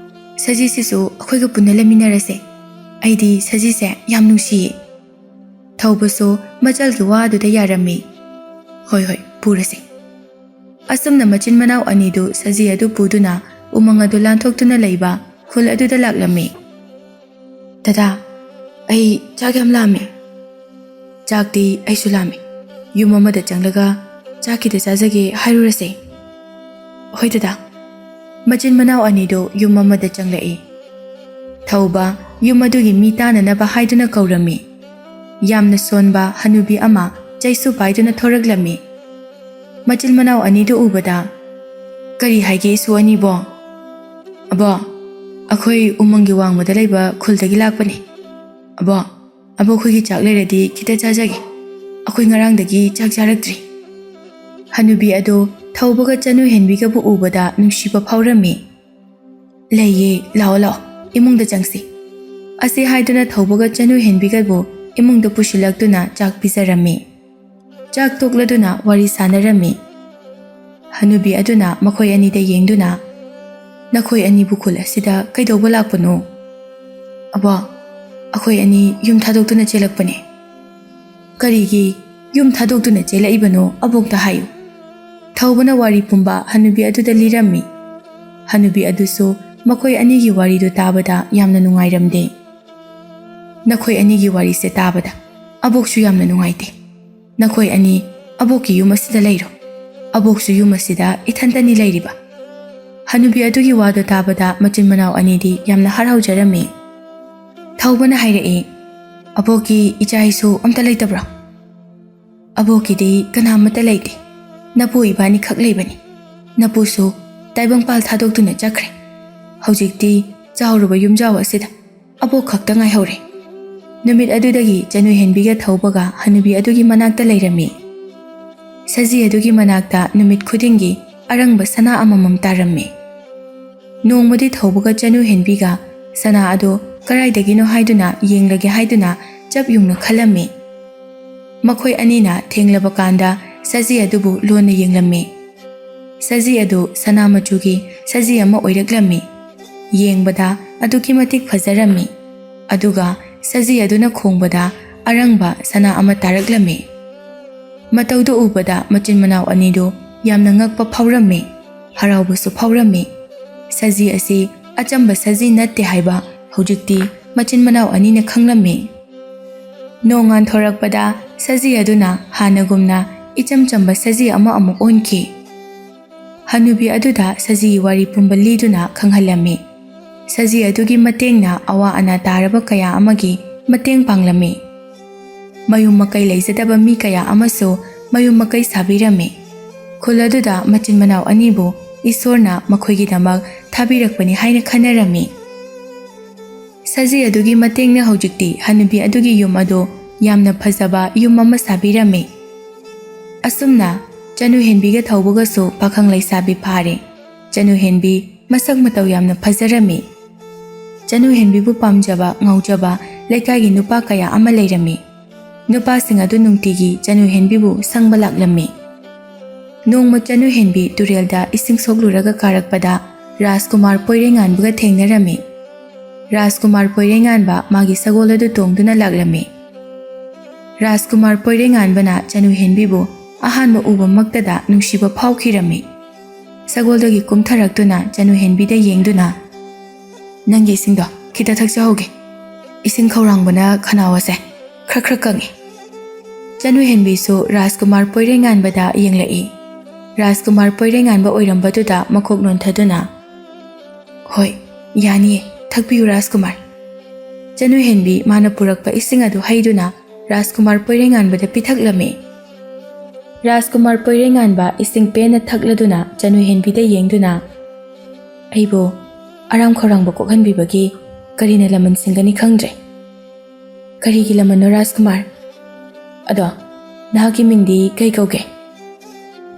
ꯁꯖꯤꯁꯤꯁꯨ ꯑꯩꯈꯣꯏꯒ ꯄꯨꯟꯅ ꯂꯩꯃꯤꯟꯅꯔꯁꯦ꯫ ꯑꯩꯗꯤ ꯁꯖꯤꯁꯦ ꯌꯥꯝ ꯅꯨꯡꯁꯤꯌꯦ꯫" ꯊꯧꯕꯁꯨ ꯃꯆꯜꯒꯤ ꯋꯥ ꯑꯗꯨꯗ ꯌꯥꯔꯝꯃꯤ꯫ "ꯍꯣꯏ, ꯍꯣꯏ, ꯄꯨꯔꯁꯤ꯫" ꯑꯁꯨꯝꯅ ꯃꯆꯤꯟ ꯃꯅꯥꯎ ꯑꯅꯤꯗꯨ ꯁꯖꯤ ꯑꯗꯨ ꯄꯨꯗꯨꯅ ꯎꯃꯪ ꯑꯗꯨ ꯂꯥꯟꯊꯣꯛꯇꯨꯅ ꯂꯩꯕ ꯈꯨꯜ ꯑꯗꯨꯗ ꯂꯥꯛꯂꯝꯃꯤ꯫ "ꯗꯗꯥ, ꯑꯩ ꯆꯥꯛ ꯌꯥꯝ ꯂꯥꯝꯃꯦ꯫" "ꯆꯥꯛꯇꯤ ꯑꯩꯁꯨ ꯂꯥꯝꯃꯦ꯫ ꯌꯨꯝ ꯑꯃꯗ ꯆꯪꯂꯒ ꯆꯥꯛ ꯈꯤꯇ ꯆꯥꯖꯒꯦ ꯍꯥꯏꯔꯨꯔꯁꯦ꯫" "ꯍꯣꯏ ꯗꯗꯥ꯫" ꯃꯆꯤꯟ ꯃꯅꯥꯎ ꯑꯅꯤꯗꯨ ꯌꯨꯝ ꯑꯃꯗ ꯆꯪꯂꯛꯏ꯫ ꯊꯧꯕ ꯌꯨꯝ ꯑꯗꯨꯒꯤ ꯃꯤ ꯇꯥꯅꯅꯕ ꯍꯥꯏꯗꯨꯅ ꯀꯧꯔꯝꯃꯤ꯫ ꯌꯥꯝꯅ ꯁꯣꯟꯕ ꯍꯅꯨꯕꯤ ꯑꯃ ꯆꯩꯁꯨ ꯄꯥꯏꯗꯨꯅ ꯊꯣꯔꯛꯂꯝꯃꯤ꯫ ꯃꯆꯤꯟ ꯃꯅꯥꯎ ꯑꯅꯤꯗꯨ ꯎꯕꯗ, "ꯀꯔꯤ ꯍꯥꯏꯒꯦ ꯏꯁꯨ ꯑꯅꯤꯕꯣ?" "ꯑꯕꯣ, ꯑꯩꯈꯣꯏ ꯎꯃꯪꯒꯤ ꯋꯥꯡꯃꯗ ꯂꯩꯕ ꯈꯨꯜꯗꯒꯤ ꯂꯥꯛꯄꯅꯤ꯫ ꯑꯕꯣ, ꯑꯕꯣꯛ ꯈꯣꯏꯒꯤ ꯆꯥꯛ ꯂꯩꯔꯗꯤ ꯈꯤꯇ ꯆꯥꯖꯒꯦ꯫ ꯑꯩꯈꯣꯏ ꯉꯔꯥꯡꯗꯒꯤ ꯆꯥꯛ ꯆꯥꯔꯛꯇ꯭ꯔꯤ꯫" ꯍꯅꯨꯕꯤ ꯑꯗꯨ ꯊꯧꯕꯒ ꯆꯅꯨ ꯍꯦꯟꯕꯤꯒꯕꯨ ꯎꯕꯗ ꯅꯨꯡꯁꯤꯕ ꯐꯥꯎꯔꯝꯃꯤ꯫ "ꯂꯩꯌꯦ, ꯂꯥꯛꯑꯣ ꯂꯥꯛꯑꯣ, ꯏꯃꯨꯡꯗ ꯆꯪꯁꯤ꯫" ꯑꯁꯤ ꯍꯥꯏꯗꯨꯅ ꯊꯧꯕꯒ ꯆꯅꯨ ꯍꯦꯟꯕꯤꯒꯕꯨ ꯏꯃꯨꯡꯗ ꯄꯨꯁꯤꯜꯂꯛꯇꯨꯅ ꯆꯥꯛ ꯄꯤꯖꯔꯝꯃꯤ꯫ ꯆꯥꯛ ꯇꯣꯛꯂꯗꯨꯅ ꯋꯥꯔꯤ ꯁꯥꯟꯅꯔꯝꯃꯤ꯫ ꯍꯅꯨꯕꯤ ꯑꯗꯨꯅ ꯃꯈꯣꯏ ꯑꯅꯤꯗ ꯌꯦꯡꯗꯨꯅ, "ꯅꯈꯣꯏ ꯑꯅꯤꯕꯨ ꯈꯨꯜ ꯑꯁꯤꯗ ꯀꯩꯗꯧꯕ ꯂꯥꯛꯄꯅꯣ?" "ꯑꯕꯣ, ꯑꯩꯈꯣꯏ ꯑꯅꯤ ꯌꯨꯝ ꯊꯥꯗꯣꯛꯇꯨꯅ ꯆꯦꯜꯂꯛꯄꯅꯦ꯫" "ꯀꯔꯤꯒꯤ ꯌꯨꯝ ꯊꯥꯗꯣꯛꯇꯨꯅ ꯆꯦꯜꯂꯛꯏꯕꯅꯣ, ꯑꯕꯣꯛꯇ ꯍꯥꯏꯌꯨ꯫" ꯊꯧꯕꯅ ꯋꯥꯔꯤ ꯄꯨꯝꯕ ꯍꯅꯨꯕꯤ ꯑꯗꯨꯗ ꯂꯤꯔꯝꯃꯤ꯫ ꯍꯅꯨꯕꯤ ꯑꯗꯨꯁꯨ ꯃꯈꯣꯏ ꯑꯅꯤꯒꯤ ꯋꯥꯔꯤꯗꯨ ꯇꯥꯕꯗ ꯌꯥꯝꯅ ꯅꯨꯡꯉꯥꯏꯔꯝꯗꯦ꯫ "ꯅꯈꯣꯏ ꯑꯅꯤꯒꯤ ꯋꯥꯔꯤꯁꯦ ꯇꯥꯕꯗ ꯑꯕꯣꯛꯁꯨ ꯌꯥꯝꯅ ꯅꯨꯡꯉꯥꯏꯇꯦ꯫ ꯅꯈꯣꯏ ꯑꯅꯤ ꯑꯕꯣꯛꯀꯤ ꯌꯨꯝ ꯑꯁꯤꯗ ꯂꯩꯔꯣ꯫ ꯑꯕꯣꯛꯁꯨ ꯌꯨꯝ ꯑꯁꯤꯗ ꯏꯊꯟꯇꯅꯤ ꯂꯩꯔꯤꯕ꯫ ꯍꯅꯨꯕꯤ ꯑꯗꯨꯒꯤ ꯋꯥꯗꯣ ꯇꯥꯕꯗ ꯃꯆꯤꯟ ꯃꯅꯥꯎ ꯑꯅꯤꯗꯤ ꯌꯥꯝꯅ ꯍꯔꯥꯎꯖꯔꯝꯃꯤ꯫ ꯊꯧꯕꯅ ꯍꯥꯏꯔꯛꯏ, "ꯑꯕꯣꯛꯀꯤ ꯏꯆꯥ ꯏꯁꯨ ꯑꯝꯇ ꯂꯩꯇꯕ꯭ꯔꯣ?" "ꯑꯕꯣꯛꯀꯤꯗꯤ ꯀꯅꯥ ꯑꯃꯠꯇ ꯂꯩꯇꯦ꯫ ꯅꯄꯨ ꯏꯕꯥꯅꯤꯈꯛ ꯂꯩꯕꯅꯤ꯫ ꯅꯄꯨꯁꯨ ꯇꯥꯏꯕꯪꯄꯥꯜ ꯊꯥꯗꯣꯛꯇꯨꯅ ꯆꯠꯈ꯭ꯔꯦ꯫ ꯍꯧꯖꯤꯛꯇꯤ ꯆꯥꯎꯔꯕ ꯌꯨꯝꯖꯥꯎ ꯑꯁꯤꯗ ꯑꯕꯣꯛ ꯈꯛꯇ ꯉꯥꯏꯍꯧꯔꯦ꯫" ꯅꯨꯃꯤꯠ ꯑꯗꯨꯗꯒꯤ ꯆꯅꯨ ꯍꯦꯟꯕꯤꯒ ꯊꯧꯕꯒ ꯍꯅꯨꯕꯤ ꯑꯗꯨꯒꯤ ꯃꯅꯥꯛꯇ ꯂꯩꯔꯝꯃꯤ꯫ ꯁꯖꯤ ꯑꯗꯨꯒꯤ ꯃꯅꯥꯛꯇ ꯅꯨꯃꯤꯠ ꯈꯨꯗꯤꯡꯒꯤ ꯑꯔꯪꯕ ꯁꯅꯥ ꯑꯃꯃꯝ ꯇꯥꯔꯝꯃꯤ꯫ ꯅꯣꯡꯃꯗꯤ ꯊꯧꯕꯒ ꯆꯅꯨ ꯍꯦꯟꯕꯤꯒ ꯁꯅꯥ ꯑꯗꯨ ꯀꯗꯥꯏꯗꯒꯤꯅꯣ ꯍꯥꯏꯗꯨꯅ ꯌꯦꯡꯂꯒꯦ ꯍꯥꯏꯗꯨꯅ ꯆꯞ ꯌꯨꯡꯅ ꯈꯜꯂꯝꯃꯤ꯫ ꯃꯈꯣꯏ ꯑꯅꯤꯅ ꯊꯦꯡꯂꯕ ꯀꯥꯟꯗ ꯁꯖꯤ ꯑꯗꯨꯕꯨ ꯂꯣꯟꯅ ꯌꯦꯡꯂꯝꯃꯤ꯫ ꯁꯖꯤ ꯑꯗꯨ ꯁꯅꯥ ꯃꯆꯨꯒꯤ ꯁꯖꯤ ꯑꯃ ꯑꯣꯏꯔꯛꯂꯝꯃꯤ꯫ ꯌꯦꯡꯕꯗ ꯑꯗꯨꯛꯀꯤ ꯃꯇꯤꯛ ꯐꯖꯔꯝꯃꯤ꯫ ꯑꯗꯨꯒ ꯁꯖꯤ ꯑꯗꯨꯅ ꯈꯣꯡꯕꯗ ꯑꯔꯪꯕ ꯁꯅꯥ ꯑꯃ ꯇꯥꯔꯛꯂꯝꯃꯤ꯫ ꯃꯇꯧꯗꯨ ꯎꯕꯗ ꯃꯆꯤꯟ ꯃꯅꯥꯎ ꯑꯅꯤꯗꯨ ꯌꯥꯝꯅ ꯉꯛꯄ ꯐꯥꯎꯔꯝꯃꯤ, ꯍꯔꯥꯎꯕꯁꯨ ꯐꯥꯎꯔꯝꯃꯤ꯫ ꯁꯖꯤ ꯑꯁꯤ ꯑꯆꯝꯕ ꯁꯖꯤ ꯅꯠꯇꯦ ꯍꯥꯏꯕ ꯍꯧꯖꯤꯛꯇꯤ ꯃꯆꯤꯟ ꯃꯅꯥꯎ ꯑꯅꯤꯅ ꯈꯪꯂꯝꯃꯤ꯫ ꯅꯣꯡ ꯉꯥꯟꯊꯣꯔꯛꯄꯗ ꯁꯖꯤ ꯑꯗꯨꯅ ꯍꯥꯟꯅꯒꯨꯝꯅ ꯏꯆꯝ ꯆꯝꯕ ꯁꯖꯤ ꯑꯃ ꯑꯃꯨꯛ ꯑꯣꯟꯈꯤ꯫ ꯍꯅꯨꯕꯤ ꯑꯗꯨꯗ ꯁꯖꯤꯒꯤ ꯋꯥꯔꯤ ꯄꯨꯝꯕ ꯂꯤꯗꯨꯅ ꯈꯪꯍꯜꯂꯝꯃꯤ꯫ ꯁꯖꯤ ꯑꯗꯨꯒꯤ ꯃꯇꯦꯡꯅ ꯑꯋꯥ ꯑꯅꯥ ꯇꯥꯔꯕ ꯀꯌꯥ ꯑꯃꯒꯤ ꯃꯇꯦꯡ ꯄꯥꯡꯂꯝꯃꯤ꯫ ꯃꯌꯨꯝ ꯃꯀꯩ ꯂꯩꯖꯗꯕ ꯃꯤ ꯀꯌꯥ ꯑꯃꯁꯨ ꯃꯌꯨꯝ ꯃꯀꯩ ꯁꯥꯕꯤꯔꯝꯃꯤ꯫ ꯈꯨꯜ ꯑꯗꯨꯗ ꯃꯆꯤꯟ ꯃꯅꯥꯎ ꯑꯅꯤꯕꯨ ꯏꯁꯣꯔꯅ ꯃꯈꯣꯏꯒꯤꯗꯃꯛ ꯊꯥꯕꯤꯔꯛꯄꯅꯤ ꯍꯥꯏꯅ ꯈꯟꯅꯔꯝꯃꯤ꯫ ꯁꯖꯤ ꯑꯗꯨꯒꯤ ꯃꯇꯦꯡꯅ ꯍꯧꯖꯤꯛꯇꯤ ꯍꯅꯨꯕꯤ ꯑꯗꯨꯒꯤ ꯌꯨꯝ ꯑꯗꯨ ꯌꯥꯝꯅ ꯐꯖꯕ ꯌꯨꯝ ꯑꯃ ꯁꯥꯕꯤꯔꯝꯃꯤ꯫ ꯑꯁꯨꯝꯅ ꯆꯅꯨ ꯍꯦꯟꯕꯤꯒ ꯊꯧꯕꯒꯁꯨ ꯄꯥꯈꯪ ꯂꯩꯁꯥꯕꯤ ꯐꯥꯔꯦ꯫ ꯆꯅꯨ ꯍꯦꯟꯕꯤ ꯃꯁꯛ ꯃꯇꯧ ꯌꯥꯝꯅ ꯐꯖꯔꯝꯃꯤ꯫ ꯆꯅꯨ ꯍꯦꯟꯕꯤꯕꯨ ꯄꯥꯝꯖꯕ ꯉꯥꯎꯖꯕ ꯂꯩꯀꯥꯏꯒꯤ ꯅꯨꯄꯥ ꯀꯌꯥ ꯑꯃ ꯂꯩꯔꯝꯃꯤ꯫ ꯅꯨꯄꯥꯁꯤꯡ ꯑꯗꯨ ꯅꯨꯡꯇꯤꯒꯤ ꯆꯅꯨ ꯍꯦꯟꯕꯤꯕꯨ ꯁꯪꯕ ꯂꯥꯛꯂꯝꯃꯤ꯫ ꯅꯣꯡꯃ ꯆꯅꯨ ꯍꯦꯟꯕꯤ ꯇꯨꯔꯦꯜꯗ ꯏꯁꯤꯡ ꯁꯣꯛꯂꯨꯔꯒ ꯀꯥꯔꯛꯄꯗ ꯔꯥꯖꯀꯨꯃꯥꯔ ꯄꯣꯏꯔꯩꯉꯥꯟꯕꯒ ꯊꯦꯡꯅꯔꯝꯃꯤ꯫ ꯔꯥꯖꯀꯨꯃꯥꯔ ꯄꯣꯏꯔꯩꯉꯥꯟꯕ ꯃꯥꯒꯤ ꯁꯒꯣꯜ ꯑꯗꯨ ꯇꯣꯡꯗꯨꯅ ꯂꯥꯛꯂꯝꯃꯤ꯫ ꯔꯥꯖꯀꯨꯃꯥꯔ ꯄꯣꯏꯔꯩꯉꯥꯟꯕꯅ ꯆꯅꯨ ꯍꯦꯟꯕꯤꯕꯨ ꯑꯍꯥꯟꯕ ꯎꯕꯃꯛꯇꯗ ꯅꯨꯡꯁꯤꯕ ꯐꯥꯎꯈꯤꯔꯝꯃꯤ꯫ ꯁꯒꯣꯜꯗꯒꯤ ꯀꯨꯝꯊꯔꯛꯇꯨꯅ ꯆꯅꯨ ꯍꯦꯟꯕꯤꯗ ꯌꯦꯡꯗꯨꯅ, "ꯅꯪꯒꯤ ꯏꯁꯤꯡꯗꯣ ꯈꯤꯇ ꯊꯛꯆꯍꯧꯒꯦ꯫ ꯏꯁꯤꯡ ꯈꯧꯔꯥꯡꯕꯅ ꯈꯅꯥꯎ ꯑꯁꯦ ꯈ꯭ꯔꯛ ꯈ꯭ꯔꯛ ꯀꯪꯉꯤ꯫" ꯆꯅꯨ ꯍꯦꯟꯕꯤꯁꯨ ꯔꯥꯖꯀꯨꯃꯥꯔ ꯄꯣꯏꯔꯩꯉꯥꯟꯕꯗ ꯌꯦꯡꯂꯛꯏ꯫ ꯔꯥꯖꯀꯨꯃꯥꯔ ꯄꯣꯏꯔꯩꯉꯥꯟꯕ ꯑꯣꯏꯔꯝꯕꯗꯨꯗ ꯃꯀꯣꯛ ꯅꯣꯟꯊꯗꯨꯅ, "ꯍꯣꯏ, ꯌꯥꯅꯤꯌꯦ, ꯊꯛꯄꯤꯌꯨ ꯔꯥꯖꯀꯨꯃꯥꯔ꯫" ꯆꯅꯨꯍꯦꯟꯕꯤ ꯃꯥꯅ ꯄꯨꯔꯛꯄ ꯏꯁꯤꯡ ꯑꯗꯨ ꯍꯩꯗꯨꯅ ꯔꯥꯖꯀꯨꯃꯥꯔ ꯄꯣꯏꯔꯩꯉꯥꯟꯕꯗ ꯄꯤꯊꯛꯂꯝꯃꯤ꯫ ꯔꯥꯖꯀꯨꯃꯥꯔ ꯄꯣꯏꯔꯩꯉꯥꯟꯕ ꯏꯁꯤꯡ ꯄꯦꯟꯅ ꯊꯛꯂꯗꯨꯅ ꯆꯅꯨꯍꯦꯟꯕꯤꯗ ꯌꯦꯡꯗꯨꯅ, "ꯑꯩꯕꯨ ꯑꯔꯥꯝ ꯈꯧꯔꯥꯡꯕ ꯀꯣꯛꯍꯟꯕꯤꯕꯒꯤ ꯀꯔꯤꯅ ꯂꯃꯟ ꯁꯤꯡꯒꯅꯤ ꯈꯪꯗ꯭ꯔꯦ꯫" "ꯀꯔꯤꯒꯤ ꯂꯃꯟꯅꯣ ꯔꯥꯖꯀꯨꯃꯥꯔ? ꯑꯗꯣ ꯅꯍꯥꯛꯀꯤ ꯃꯤꯡꯗꯤ ꯀꯩ ꯀꯧꯒꯦ?"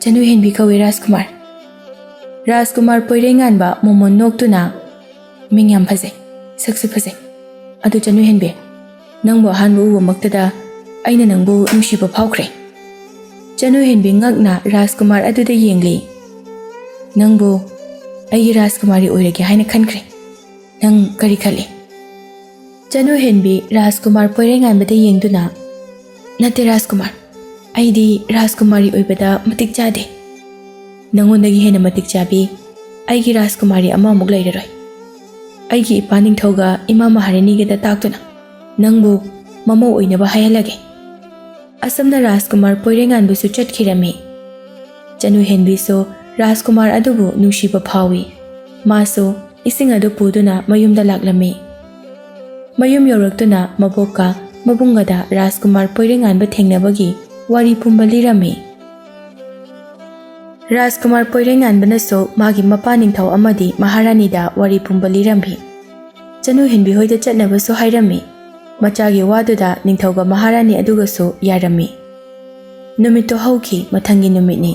"ꯆꯅꯨꯍꯦꯟꯕꯤ ꯀꯧꯏ ꯔꯥꯖꯀꯨꯃꯥꯔ꯫" ꯔꯥꯖꯀꯨꯃꯥꯔ ꯄꯣꯏꯔꯩꯉꯥꯟꯕ ꯃꯣꯃꯣꯟ ꯅꯣꯛꯇꯨꯅ, "ꯃꯤꯡ ꯌꯥꯝ ꯐꯖꯩ, ꯁꯛꯁꯨ ꯐꯖꯩ꯫ ꯑꯗꯨ ꯆꯅꯨꯍꯦꯟꯕꯤ, ꯅꯪꯕꯨ ꯑꯍꯥꯟꯕ ꯎꯕꯃꯛꯇꯗ ꯑꯩꯅ ꯅꯪꯕꯨ ꯅꯨꯡꯁꯤꯕ ꯐꯥꯎꯈ꯭ꯔꯦ꯫" ꯆꯅꯨꯍꯦꯟꯕꯤ ꯉꯛꯅ ꯔꯥꯖꯀꯨꯃꯥꯔ ꯑꯗꯨꯗ ꯌꯦꯡꯂꯤ꯫ "ꯅꯪꯕꯨ ꯑꯩꯒꯤ ꯔꯥꯖꯀꯨꯃꯥꯔꯤ ꯑꯣꯏꯔꯒꯦ ꯍꯥꯏꯅ ꯈꯟꯈ꯭ꯔꯦ꯫ ꯅꯪ ꯀꯔꯤ ꯈꯜꯂꯤ?" ꯆꯅꯨꯍꯦꯟꯕꯤ ꯔꯥꯖꯀꯨꯃꯥꯔ ꯄꯣꯏꯔꯩꯉꯥꯟꯕꯗ ꯌꯦꯡꯗꯨꯅ, "ꯅꯠꯇꯦ ꯔꯥꯖꯀꯨꯃꯥꯔ, ꯑꯩꯗꯤ ꯔꯥꯖꯀꯨꯃꯥꯔꯤ ꯑꯣꯏꯕꯗ ꯃꯇꯤꯛ ꯆꯥꯗꯦ꯫ ꯅꯉꯣꯟꯗꯒꯤ ꯍꯦꯟꯅ ꯃꯇꯤꯛ ꯆꯥꯕꯤ ꯑꯩꯒꯤ ꯔꯥꯖꯀꯨꯃꯥꯔꯤ ꯑꯃꯃꯨꯛ ꯂꯩꯔꯔꯣꯏ꯫ ꯑꯩꯒꯤ ꯏꯄꯥ ꯅꯤꯡꯊꯧꯒ ꯏꯃꯥ ꯃꯍꯥꯔꯥꯅꯤꯒꯗ ꯇꯥꯛꯇꯨꯅ ꯅꯪꯕꯨ ꯃꯃꯧ ꯑꯣꯏꯅꯕ ꯍꯥꯏꯍꯜꯂꯒꯦ꯫" ꯑꯁꯨꯝꯅ ꯔꯥꯖꯀꯨꯃꯥꯔ ꯄꯣꯏꯔꯩꯉꯥꯟꯕꯁꯨ ꯆꯠꯈꯤꯔꯝꯃꯤ꯫ ꯆꯅꯨꯍꯦꯟꯕꯤꯁꯨ ꯔꯥꯖꯀꯨꯃꯥꯔ ꯑꯗꯨꯕꯨ ꯅꯨꯡꯁꯤꯕ ꯐꯥꯎꯏ꯫ ꯃꯥꯁꯨ ꯏꯁꯤꯡ ꯑꯗꯨ ꯄꯨꯗꯨꯅ ꯃꯌꯨꯝꯗ ꯂꯥꯛꯂꯝꯃꯤ꯫ ꯃꯌꯨꯝ ꯌꯧꯔꯛꯇꯨꯅ ꯃꯕꯣꯛꯀ ꯃꯕꯨꯡꯒꯗ ꯔꯥꯖꯀꯨꯃꯥꯔ ꯄꯣꯏꯔꯩꯉꯥꯟꯕ ꯊꯦꯡꯅꯕꯒꯤ ꯋꯥꯔꯤ ꯄꯨꯝꯕ ꯂꯤꯔꯝꯃꯤ꯫ ꯔꯥꯖꯀꯨꯃꯥꯔ ꯄꯣꯏꯔꯩꯉꯥꯟꯕꯅꯁꯨ ꯃꯥꯒꯤ ꯃꯄꯥ ꯅꯤꯡꯊꯧ ꯑꯃꯗꯤ ꯃꯍꯥꯔꯥꯅꯤꯗ ꯋꯥꯔꯤ ꯄꯨꯝꯕ ꯂꯤꯔꯝꯃꯤ꯫ ꯆꯅꯨꯍꯦꯟꯕꯤ ꯍꯣꯏꯗ ꯆꯠꯅꯕꯁꯨ ꯍꯥꯏꯔꯝꯃꯤ꯫ ꯃꯆꯥꯒꯤ ꯋꯥꯗꯨꯗ ꯅꯤꯡꯊꯧꯒ ꯃꯍꯥꯔꯥꯅꯤ ꯑꯗꯨꯒꯁꯨ ꯌꯥꯔꯝꯃꯤ꯫ ꯅꯨꯃꯤꯠꯇꯣ ꯍꯧꯈꯤ, ꯃꯊꯪꯒꯤ ꯅꯨꯃꯤꯠꯅꯤ꯫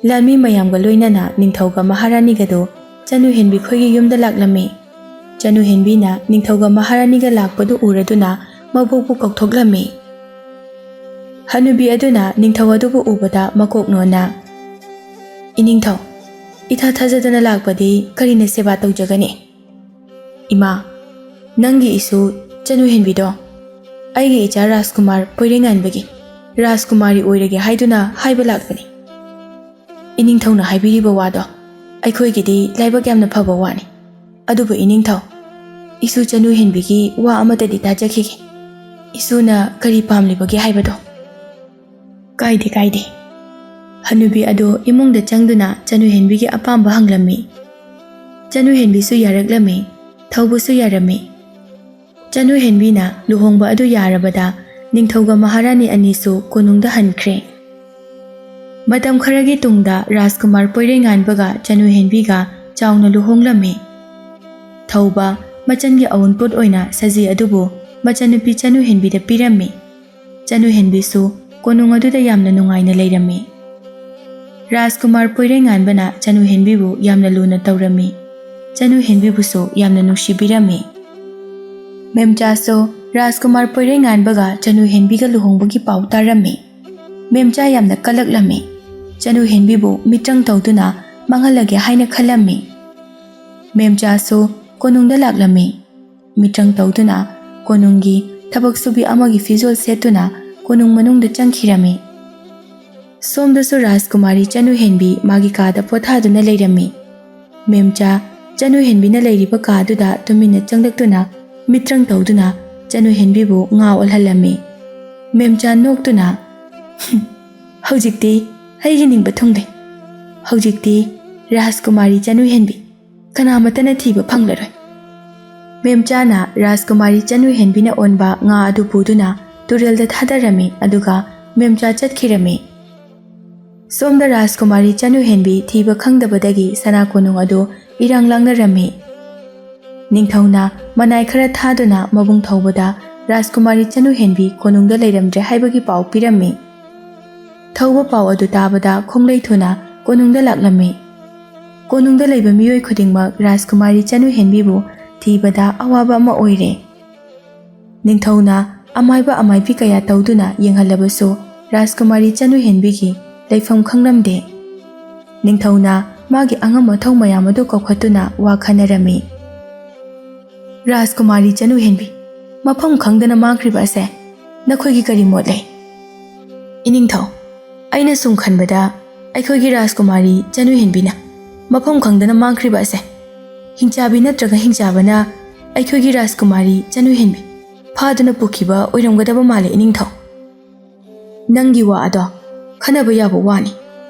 ꯂꯥꯟꯃꯤ ꯃꯌꯥꯝꯒ ꯂꯣꯏꯅꯅ ꯅꯤꯡꯊꯧꯒ ꯃꯍꯥꯔꯥꯅꯤꯒꯗꯨ ꯆꯅꯨꯍꯦꯟꯕꯤ ꯈꯣꯏꯒꯤ ꯌꯨꯝꯗ ꯂꯥꯛꯂꯝꯃꯤ꯫ ꯆꯅꯨꯍꯦꯟꯕꯤꯅ ꯅꯤꯡꯊꯧꯒ ꯃꯍꯥꯔꯥꯅꯤꯒ ꯂꯥꯛꯄꯗꯨ ꯎꯔꯗꯨꯅ ꯃꯕꯣꯛꯄꯨ ꯀꯧꯊꯣꯛꯂꯝꯃꯤ꯫ ꯍꯅꯨꯕꯤ ꯑꯗꯨꯅ ꯅꯤꯡꯊꯧ ꯑꯗꯨꯕꯨ ꯎꯕꯗ ꯃꯀꯣꯛ ꯅꯣꯟꯅ, "ꯏꯅꯤꯡꯊꯧ, ꯏꯊꯥ ꯊꯥꯖꯗꯅ ꯂꯥꯛꯄꯗꯤ ꯀꯔꯤꯅ ꯁꯦꯕꯥ ꯇꯧꯖꯒꯅꯤ?" "ꯏꯃꯥ, ꯅꯪꯒꯤ ꯏꯁꯨ ꯆꯅꯨꯍꯦꯟꯕꯤꯗꯣ ꯑꯩꯒꯤ ꯏꯆꯥ ꯔꯥꯖꯀꯨꯃꯥꯔ ꯄꯣꯏꯔꯩꯉꯥꯟꯕꯒꯤ ꯔꯥꯖꯀꯨꯃꯥꯔꯤ ꯑꯣꯏꯔꯒꯦ ꯍꯥꯏꯗꯨꯅ ꯍꯥꯏꯕ ꯂꯥꯛꯄꯅꯤ꯫ ꯏꯅꯤꯡꯊꯧꯅ ꯍꯥꯏꯕꯤꯔꯤꯕ ꯋꯥꯗꯣ ꯑꯩꯈꯣꯏꯒꯤꯗꯤ ꯂꯥꯏꯕꯛ ꯌꯥꯝꯅ ꯐꯕ ꯋꯥꯅꯤ꯫ ꯑꯗꯨꯕꯨ ꯏꯅꯤꯡꯊꯧ, ꯏꯁꯨ ꯆꯅꯨꯍꯦꯟꯕꯤꯒꯤ ꯋꯥ ꯑꯃꯇꯗꯤ ꯇꯥꯖꯈꯤꯒꯦ꯫ ꯏꯁꯨꯅ ꯀꯔꯤ ꯄꯥꯝꯂꯤꯕꯒꯦ ꯍꯥꯏꯕꯗꯣ?" "ꯀꯥꯏꯗꯦ, ꯀꯥꯏꯗꯦ꯫ ꯍꯅꯨꯕꯤ ꯑꯗꯨ ꯏꯃꯨꯡꯗ ꯆꯪꯗꯨꯅ ꯆꯅꯨ ꯍꯦꯟꯕꯤꯒꯤ ꯑꯄꯥꯝꯕ ꯍꯪꯂꯝꯃꯤ꯫ ꯆꯅꯨ ꯍꯦꯟꯕꯤꯁꯨ ꯌꯥꯔꯛꯂꯝꯃꯤ, ꯊꯧꯕꯁꯨ ꯌꯥꯔꯝꯃꯤ꯫ ꯆꯅꯨ ꯍꯦꯟꯕꯤꯅ ꯂꯨꯍꯣꯡꯕ ꯑꯗꯨ ꯌꯥꯔꯕꯗ ꯅꯤꯡꯊꯧꯒ ꯃꯍꯥꯔꯥꯅꯤ ꯑꯅꯤꯁꯨ ꯀꯣꯅꯨꯡꯗ ꯍꯟꯈ꯭ꯔꯦ꯫ ꯃꯇꯝ ꯈꯔꯒꯤ ꯇꯨꯡꯗ ꯔꯥꯖꯀꯨꯃꯥꯔ ꯄꯣꯏꯔꯩꯉꯥꯟꯕꯒ ꯆꯅꯨ ꯍꯦꯟꯕꯤꯒ ꯆꯥꯎꯅ ꯂꯨꯍꯣꯡꯂꯝꯃꯤ꯫ ꯊꯧꯕ, ꯃꯆꯟꯒꯤ ꯑꯎꯟꯄꯣꯠ ꯑꯣꯏꯅ ꯁꯖꯤ ꯑꯗꯨꯕꯨ ꯃꯆꯟꯅꯨꯄꯤ ꯆꯅꯨ ꯍꯦꯟꯕꯤꯗ ꯄꯤꯔꯝꯃꯤ꯫ ꯆꯅꯨ ꯍꯦꯟꯕꯤꯁꯨ ꯀꯣꯅꯨꯡ ꯑꯗꯨꯗ ꯌꯥꯝꯅ ꯅꯨꯡꯉꯥꯏꯅ ꯂꯩꯔꯝꯃꯤ꯫ ꯔꯥꯖꯀꯨꯃꯥꯔ ꯄꯣꯏꯔꯩꯉꯥꯟꯕꯅ ꯆꯅꯨ ꯍꯦꯟꯕꯤꯕꯨ ꯌꯥꯝꯅ ꯂꯨꯅ ꯇꯧꯔꯝꯃꯤ꯫ ꯆꯅꯨ ꯍꯦꯟꯕꯤꯕꯨꯁꯨ ꯌꯥꯝꯅ ꯅꯨꯡꯁꯤꯕꯤꯔꯝꯃꯤ꯫ ꯃꯦꯝꯆꯥꯁꯨ ꯔꯥꯖꯀꯨꯃꯥꯔ ꯄꯣꯏꯔꯩꯉꯥꯟꯕꯒ ꯆꯅꯨ ꯍꯦꯟꯕꯤꯒ ꯂꯨꯍꯣꯡꯕꯒꯤ ꯄꯥꯎ ꯇꯥꯔꯝꯃꯤ꯫ ꯃꯦꯝꯆꯥ ꯌꯥꯝꯅ ꯀꯜꯂꯛꯂꯝꯃꯤ꯫ ꯆꯅꯨ ꯍꯦꯟꯕꯤꯕꯨ ꯃꯤꯇ꯭ꯔꯪ ꯇꯧꯗꯨꯅ ꯃꯥꯡꯍꯜꯂꯒꯦ ꯍꯥꯏꯅ ꯈꯜꯂꯝꯃꯤ꯫ ꯃꯦꯝꯆꯥꯁꯨ ꯀꯣꯅꯨꯡꯗ ꯂꯥꯛꯂꯝꯃꯤ꯫ ꯃꯤꯇ꯭ꯔꯪ ꯇꯧꯗꯨꯅ ꯀꯣꯅꯨꯡꯒꯤ ꯊꯕꯛ ꯁꯨꯕꯤ ꯑꯃꯒꯤ ꯐꯤꯖꯣꯜ ꯁꯦꯠꯇꯨꯅ ꯀꯣꯅꯨꯡ ꯃꯅꯨꯡꯗ ꯆꯪꯈꯤꯔꯝꯃꯤ꯫ ꯁꯣꯝꯗꯁꯨ ꯔꯥꯖꯀꯨꯃꯥꯔꯤ ꯆꯅꯨ ꯍꯦꯟꯕꯤ ꯃꯥꯒꯤ ꯀꯥꯗ ꯄꯣꯊꯥꯗꯨꯅ ꯂꯩꯔꯝꯃꯤ꯫ ꯃꯦꯝꯆꯥ ꯆꯅꯨ ꯍꯦꯟꯕꯤꯅ ꯂꯩꯔꯤꯕ ꯀꯥꯗꯨꯗ ꯇꯨꯃꯤꯟꯅ ꯆꯪꯂꯛꯇꯨꯅ ꯃꯤꯇ꯭ꯔꯪ ꯇꯧꯗꯨꯅ ꯆꯅꯨ ꯍꯦꯟꯕꯤꯕꯨ ꯉꯥ ꯑꯣꯜꯍꯜꯂꯝꯃꯤ꯫ ꯃꯦꯝꯆꯥ ꯅꯣꯛꯇꯨꯅ, "ꯍꯝ, ꯍꯧꯖꯤꯛꯇꯤ ꯑꯩꯒꯤ ꯅꯤꯡꯕ ꯊꯨꯡꯂꯦ꯫ ꯍꯧꯖꯤꯛꯇꯤ ꯔꯥꯖꯀꯨꯃꯥꯔꯤ ꯆꯅꯨ ꯍꯦꯟꯕꯤ ꯀꯅꯥꯃꯠꯇꯅ ꯊꯤꯕ ꯐꯪꯂꯔꯣꯏ꯫" ꯃꯦꯝꯆꯥꯅ ꯔꯥꯖꯀꯨꯃꯥꯔꯤ ꯆꯅꯨ ꯍꯦꯟꯕꯤꯅ ꯑꯣꯟꯕ ꯉꯥ ꯑꯗꯨ ꯄꯨꯗꯨꯅ ꯇꯨꯔꯦꯜꯗ ꯊꯥꯗꯔꯝꯃꯤ, ꯑꯗꯨꯒ ꯃꯦꯝꯆꯥ ꯆꯠꯈꯤꯔꯝꯃꯤ꯫ ꯁꯣꯝꯗ ꯔꯥꯖꯀꯨꯃꯥꯔꯤ ꯆꯅꯨ ꯍꯦꯟꯕꯤ ꯊꯤꯕ ꯈꯪꯗꯕꯗꯒꯤ ꯁꯅꯥ ꯀꯣꯅꯨꯡ ꯑꯗꯨ ꯏꯔꯥꯡ ꯂꯥꯡꯅꯔꯝꯃꯤ꯫ ꯅꯤꯡꯊꯧꯅ ꯃꯅꯥꯏ ꯈꯔ ꯊꯥꯗꯨꯅ ꯃꯕꯨꯡ ꯊꯧꯕꯗ ꯔꯥꯖꯀꯨꯃꯥꯔꯤ ꯆꯅꯨ ꯍꯦꯟꯕꯤ ꯀꯣꯅꯨꯡꯗ ꯂꯩꯔꯝꯗ꯭ꯔꯦ ꯍꯥꯏꯕꯒꯤ ꯄꯥꯎ ꯄꯤꯔꯝꯃꯤ꯫ ꯊꯧꯕ ꯄꯥꯎ ꯑꯗꯨ ꯇꯥꯕꯗ ꯈꯣꯡꯂꯩ ꯊꯨꯅ ꯀꯣꯅꯨꯡꯗ ꯂꯥꯛꯂꯝꯃꯤ꯫ ꯀꯣꯅꯨꯡꯗ ꯂꯩꯕ ꯃꯤꯑꯣꯏ ꯈꯨꯗꯤꯡꯃꯛ ꯔꯥꯖꯀꯨꯃꯥꯔꯤ ꯆꯅꯨ ꯍꯦꯟꯕꯤꯕꯨ ꯊꯤꯕꯗ ꯑꯋꯥꯕ ꯑꯃ ꯑꯣꯏꯔꯦ꯫ ꯅꯤꯡꯊꯧꯅ ꯑꯃꯥꯏꯕ ꯑꯃꯥꯏꯕꯤ ꯀꯌꯥ ꯇꯧꯗꯨꯅ ꯌꯦꯡꯍꯜꯂꯕꯁꯨ ꯔꯥꯖꯀꯨꯃꯥꯔꯤ ꯆꯅꯨ ꯍꯦꯟꯕꯤꯒꯤ ꯂꯩꯐꯝ ꯈꯪꯂꯝꯗꯦ꯫ ꯅꯤꯡꯊꯧꯅ ꯃꯥꯒꯤ ꯑꯉꯝ ꯑꯊꯧ ꯃꯌꯥꯝ ꯑꯗꯨ ꯀꯧꯈꯠꯇꯨꯅ ꯋꯥ ꯈꯟꯅꯔꯝꯃꯤ꯫ "ꯔꯥꯖꯀꯨꯃꯥꯔꯤ ꯆꯅꯨ ꯍꯦꯟꯕꯤ ꯃꯐꯝ ꯈꯪꯗꯅ ꯃꯥꯡꯈ꯭ꯔꯤꯕ ꯑꯁꯦ ꯅꯈꯣꯏꯒꯤ ꯀꯔꯤ ꯃꯣꯠ ꯂꯩ?" "ꯏꯅꯤꯡꯊꯧ, ꯑꯩꯅ ꯁꯨꯝ ꯈꯟꯕꯗ ꯑꯩꯈꯣꯏꯒꯤ ꯔꯥꯖꯀꯨꯃꯥꯔꯤ ꯆꯅꯨ ꯍꯦꯟꯕꯤꯅ ꯃꯐꯝ ꯈꯪꯗꯅ ꯃꯥꯡꯈ꯭ꯔꯤꯕ ꯑꯁꯦ ꯍꯤꯡꯆꯥꯕꯤ ꯅꯠꯇ꯭ꯔꯒ ꯍꯤꯡꯆꯥꯕꯅ ꯑꯩꯈꯣꯏꯒꯤ ꯔꯥꯖꯀꯨꯃꯥꯔꯤ ꯆꯅꯨ ꯍꯦꯟꯕꯤ ꯐꯥꯗꯨꯅ ꯄꯨꯈꯤꯕ ꯑꯣꯏꯔꯝꯒꯗꯕ ꯃꯥꯜꯂꯦ ꯏꯅꯤꯡꯊꯧ꯫ ꯅꯪꯒꯤ ꯋꯥ ꯑꯗꯣ ꯈꯟꯅꯕ ꯌꯥꯕ ꯋꯥꯅꯤ꯫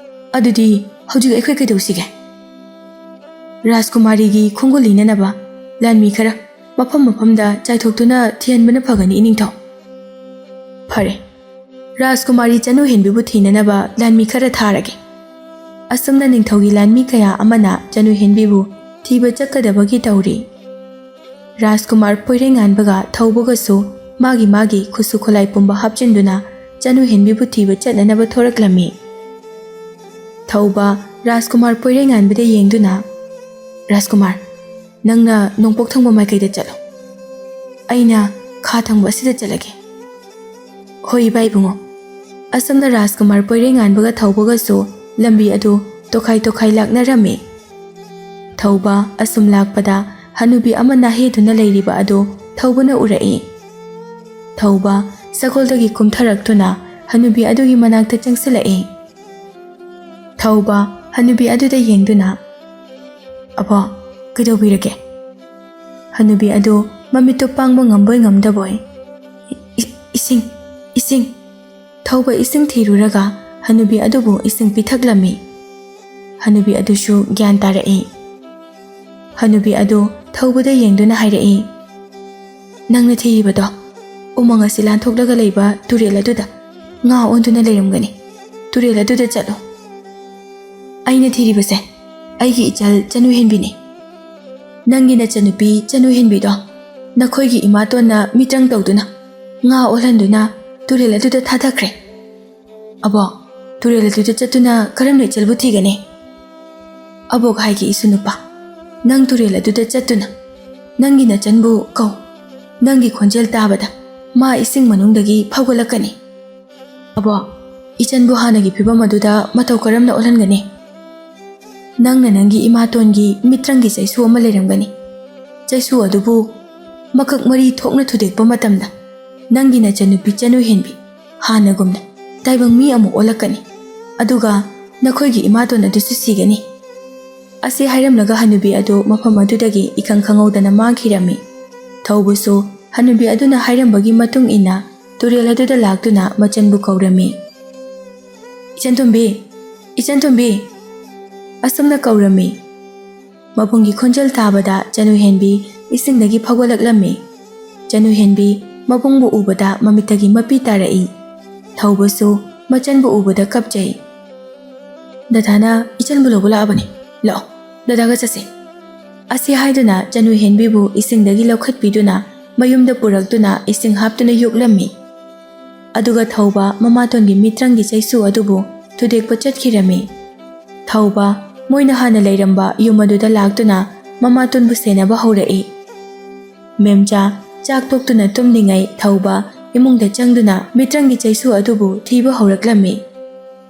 "ꯑꯗꯨꯗꯤ ꯍꯧꯖꯤꯛ ꯑꯩꯈꯣꯏ ꯀꯩꯗꯧꯁꯤꯒꯦ?" "ꯔꯥꯖꯀꯨꯃꯥꯔꯤꯒꯤ ꯈꯣꯡꯒꯨꯜ ꯂꯤꯅꯅꯕ ꯂꯥꯟꯃꯤ ꯈꯔ ꯃꯐꯝ ꯃꯐꯝꯗ ꯆꯥꯏꯊꯣꯛꯇꯨꯅ ꯊꯤꯍꯟꯕꯅ ꯐꯒꯅꯤ, ꯏꯅꯤꯡꯊꯧ"꯫ "ꯐꯔꯦ, ꯔꯥꯖꯀꯨꯃꯥꯔꯤ ꯆꯅꯨ ꯍꯦꯟꯕꯤꯕꯨ ꯊꯤꯅꯅꯕ ꯂꯥꯟꯃꯤ ꯈꯔ ꯊꯥꯔꯒꯦ"꯫ ꯑꯁꯨꯝꯅ ꯅꯤꯡꯊꯧꯒꯤ ꯂꯥꯟꯃꯤ ꯀꯌꯥ ꯑꯃꯅ ꯆꯅꯨ ꯍꯦꯟꯕꯤꯕꯨ ꯊꯤꯕ ꯆꯠꯀꯗꯕꯒꯤ ꯇꯧꯔꯤ꯫ ꯔꯥꯖꯀꯨꯃꯥꯔ ꯄꯣꯏꯔꯩꯉꯥꯟꯕꯒ ꯊꯧꯕꯒꯁꯨ ꯃꯥꯒꯤ ꯃꯥꯒꯤ ꯈꯨꯠꯁꯨ ꯈꯨꯠꯂꯥꯏ ꯄꯨꯝꯕ ꯍꯥꯞꯆꯤꯟꯗꯨꯅ ꯆꯅꯨ ꯍꯦꯟꯕꯤꯕꯨ ꯊꯤꯕ ꯆꯠꯅꯅꯕ ꯊꯣꯔꯛꯂꯝꯃꯤ꯫ ꯊꯧꯕ ꯔꯥꯖꯀꯨꯃꯥꯔ ꯄꯣꯏꯔꯩꯉꯥꯟꯕꯗ ꯌꯦꯡꯗꯨꯅ, "ꯔꯥꯖꯀꯨꯃꯥꯔ, ꯅꯪꯅ ꯅꯣꯡꯄꯣꯛ ꯊꯪꯕ ꯃꯥꯏꯀꯩꯗ ꯆꯠꯂꯣ꯫ ꯑꯩꯅ ꯈꯥ ꯊꯪꯕ ꯑꯁꯤꯗ ꯆꯠꯂꯒꯦ"꯫ "ꯍꯣꯏ, ꯏꯕꯥ ꯏꯕꯨꯡꯉꯣ"꯫ ꯑꯁꯨꯝꯅ ꯔꯥꯖꯀꯨꯃꯥꯔ ꯄꯣꯏꯔꯩꯉꯥꯟꯕꯒ ꯊꯧꯕꯒꯁꯨ ꯂꯝꯕꯤ ꯑꯗꯨ ꯇꯣꯈꯥꯏ ꯇꯣꯈꯥꯏ ꯂꯥꯛꯅꯔꯝꯃꯤ꯫ ꯊꯧꯕ ꯑꯁꯨꯝ ꯂꯥꯛꯄꯗ ꯍꯅꯨꯕꯤ ꯑꯃ ꯅꯥꯍꯦꯗꯨꯅ ꯂꯩꯔꯤꯕ ꯑꯗꯨ ꯊꯧꯕꯅ ꯎꯔꯛꯏ꯫ ꯊꯧꯕ ꯁꯒꯣꯜꯗꯒꯤ ꯀꯨꯝꯊꯔꯛꯇꯨꯅ ꯍꯅꯨꯕꯤ ꯑꯗꯨꯒꯤ ꯃꯅꯥꯛꯇ ꯆꯪꯁꯤꯜꯂꯛꯏ꯫ ꯊꯧꯕ ꯍꯅꯨꯕꯤ ꯑꯗꯨꯗ ꯌꯦꯡꯗꯨꯅ, "ꯑꯕꯣ, ꯀꯩꯗꯧꯕꯤꯔꯒꯦ?" ꯍꯅꯨꯕꯤ ꯑꯗꯨ ꯃꯃꯤꯠꯇꯨ ꯄꯥꯡꯕ ꯉꯝꯕꯣꯏ ꯉꯝꯗꯕꯣꯏ, "ꯏ-, ꯏꯁꯤꯡ, ꯏꯁꯤꯡ"꯫ ꯊꯧꯕ ꯏꯁꯤꯡ ꯊꯤꯔꯨꯔꯒ ꯍꯅꯨꯕꯤ ꯑꯗꯨꯕꯨ ꯏꯁꯤꯡ ꯄꯤꯊꯛꯂꯝꯃꯤ꯫ ꯍꯅꯨꯕꯤ ꯑꯗꯨꯁꯨ ꯒ꯭ꯌꯥꯟ ꯇꯥꯔꯛꯏ꯫ ꯍꯅꯨꯕꯤ ꯑꯗꯨ ꯊꯧꯕꯗ ꯌꯦꯡꯗꯨꯅ ꯍꯥꯏꯔꯛꯏ, "ꯅꯪꯅ ꯊꯤꯔꯤꯕꯗꯣ ꯎꯃꯪ ꯑꯁꯤ ꯂꯥꯟꯊꯣꯛꯂꯒ ꯂꯩꯕ ꯇꯨꯔꯦꯜ ꯑꯗꯨꯗ ꯉꯥ ꯑꯣꯟꯗꯨꯅ ꯂꯩꯔꯝꯒꯅꯤ꯫ ꯇꯨꯔꯦꯜ ꯑꯗꯨꯗ ꯆꯠꯂꯨ"꯫ "ꯑꯩꯅ ꯊꯤꯔꯤꯕꯁꯦ ꯑꯩꯒꯤ ꯏꯆꯜ ꯆꯅꯨ ꯍꯦꯟꯕꯤꯅꯤ꯫ ꯅꯪꯒꯤ ꯅꯆꯟꯅꯨꯄꯤ ꯆꯅꯨ ꯍꯦꯟꯕꯤꯗꯣ ꯅꯈꯣꯏꯒꯤ ꯏꯃꯥꯇꯣꯟꯅ ꯃꯤꯇ꯭ꯔꯪ ꯇꯧꯗꯨꯅ ꯉꯥ ꯑꯣꯜꯍꯟꯗꯨꯅ ꯇꯨꯔꯦꯜ ꯑꯗꯨꯗ ꯊꯥꯗꯈ꯭ꯔꯦ꯫ ꯑꯕꯣꯛ, ꯇꯨꯔꯦꯜ ꯑꯗꯨꯗ ꯆꯠꯇꯨꯅ ꯀꯔꯝꯅ ꯏꯆꯜꯕꯨ ꯊꯤꯒꯅꯤ? ꯑꯕꯣꯛ ꯍꯥꯏꯒꯤ ꯏꯁꯨ ꯅꯨꯄꯥ, ꯅꯪ ꯇꯨꯔꯦꯜ ꯑꯗꯨꯗ ꯆꯠꯇꯨꯅ ꯅꯪꯒꯤ ꯅꯆꯟꯕꯨ ꯀꯧ꯫ ꯅꯪꯒꯤ ꯈꯣꯟꯖꯦꯜ ꯇꯥꯕꯗ ꯃꯥ ꯏꯁꯤꯡ ꯃꯅꯨꯡꯗꯒꯤ ꯐꯥꯎꯒꯠꯂꯛꯀꯅꯤ"꯫ "ꯑꯕꯣꯛ, ꯏꯆꯟꯕꯨ ꯍꯥꯟꯅꯒꯤ ꯐꯤꯕꯝ ꯑꯗꯨꯗ ꯃꯇꯧ ꯀꯔꯝꯅ ꯑꯣꯜꯍꯟꯒꯅꯤ? ꯅꯪꯅ ꯅꯪꯒꯤ ꯏꯃꯥꯇꯣꯟꯒꯤ ꯃꯤꯇ꯭ꯔꯪꯒꯤ ꯆꯩꯁꯨ ꯑꯃ ꯂꯩꯔꯝꯒꯅꯤ꯫ ꯆꯩꯁꯨ ꯑꯗꯨꯕꯨ ꯃꯀꯛ ꯃꯔꯤ ꯊꯣꯛꯅ ꯊꯨꯗꯦꯛꯄ ꯃꯇꯝꯗ ꯅꯪꯒꯤ ꯅꯆꯟꯅꯨꯄꯤ ꯆꯅꯨ ꯍꯦꯟꯕꯤ ꯍꯥꯟꯅꯒꯨꯝꯅ ꯇꯥꯏꯕꯪ ꯃꯤ ꯑꯃꯨꯛ ꯑꯣꯜꯂꯛꯀꯅꯤ꯫ ꯑꯗꯨꯒ ꯅꯈꯣꯏꯒꯤ ꯏꯃꯥꯇꯣꯟ ꯑꯗꯨꯁꯨ ꯁꯤꯒꯅꯤ"꯫ ꯑꯁꯤ ꯍꯥꯏꯔꯝꯂꯒ ꯍꯅꯨꯕꯤ ꯑꯗꯨ ꯃꯐꯝ ꯑꯗꯨꯗꯒꯤ ꯏꯈꯪ ꯈꯪꯍꯧꯗꯅ ꯃꯥꯡꯈꯤꯔꯝꯃꯤ꯫ ꯊꯧꯕꯁꯨ ꯍꯅꯨꯕꯤ ꯑꯗꯨꯅ ꯍꯥꯏꯔꯝꯕꯒꯤ ꯃꯇꯨꯡ ꯏꯟꯅ ꯇꯨꯔꯦꯜ ꯑꯗꯨꯗ ꯂꯥꯛꯇꯨꯅ ꯃꯆꯟꯕꯨ ꯀꯧꯔꯝꯃꯤ꯫ "ꯏꯆꯟ ꯇꯣꯝꯕꯤ, "ꯏꯆꯟ ꯇꯣꯝꯕꯤ!" ꯑꯁꯨꯝꯅ ꯀꯧꯔꯝꯃꯤ꯫ ꯃꯕꯨꯡꯒꯤ ꯈꯣꯟꯖꯦꯜ ꯇꯥꯕꯗ ꯆꯅꯨ ꯍꯦꯟꯕꯤ ꯏꯁꯤꯡꯗꯒꯤ ꯐꯥꯎꯒꯠꯂꯛꯂꯝꯃꯤ꯫ ꯆꯅꯨ ꯍꯦꯟꯕꯤ ꯃꯕꯨꯡꯕꯨ ꯎꯕꯗ ꯃꯃꯤꯠꯇꯒꯤ ꯃꯄꯤ ꯇꯥꯔꯛꯏ꯫ ꯊꯧꯕꯁꯨ ꯃꯆꯟꯕꯨ ꯎꯕꯗ ꯀꯞꯆꯩ꯫ "ꯗꯗꯥꯅ ꯏꯆꯟꯕꯨ ꯂꯧꯕ ꯂꯥꯛꯑꯕꯅꯤ꯫ ꯂꯥꯛꯑꯣ, ꯗꯗꯥꯒ ꯆꯠꯁꯤ꯫" ꯑꯁꯤ ꯍꯥꯏꯗꯨꯅ ꯆꯅꯨ ꯍꯦꯟꯕꯤꯕꯨ ꯏꯁꯤꯡꯗꯒꯤ ꯂꯧꯈꯠꯄꯤꯗꯨꯅ ꯃꯌꯨꯝꯗ ꯄꯨꯔꯛꯇꯨꯅ ꯏꯁꯤꯡ ꯍꯥꯞꯇꯨꯅ ꯌꯣꯛꯂꯝꯃꯤ꯫ ꯑꯗꯨꯒ ꯊꯧꯕ ꯃꯃꯥꯇꯣꯟꯒꯤ ꯃꯤꯇ꯭ꯔꯪꯒꯤ ꯆꯩꯁꯨ ꯑꯗꯨꯕꯨ ꯊꯨꯗꯦꯛꯄ ꯆꯠꯈꯤꯔꯝꯃꯤ꯫ ꯊꯧꯕ ꯃꯣꯏꯅ ꯍꯥꯟꯅ ꯂꯩꯔꯝꯕ ꯌꯨꯝ ꯑꯗꯨꯗ ꯂꯥꯛꯇꯨꯅ ꯃꯃꯥꯇꯣꯟꯕꯨ ꯁꯦꯟꯅꯕ ꯍꯧꯔꯛꯏ꯫ ꯃꯦꯝꯆꯥ ꯆꯥꯛ ꯇꯣꯛꯇꯨꯅ ꯇꯨꯝꯂꯤꯉꯩ ꯊꯧꯕ ꯏꯃꯨꯡꯗ ꯆꯪꯗꯨꯅ ꯃꯤꯇ꯭ꯔꯪꯒꯤ ꯆꯩꯁꯨ ꯑꯗꯨꯕꯨ ꯊꯤꯕ ꯍꯧꯔꯛꯂꯝꯃꯤ꯫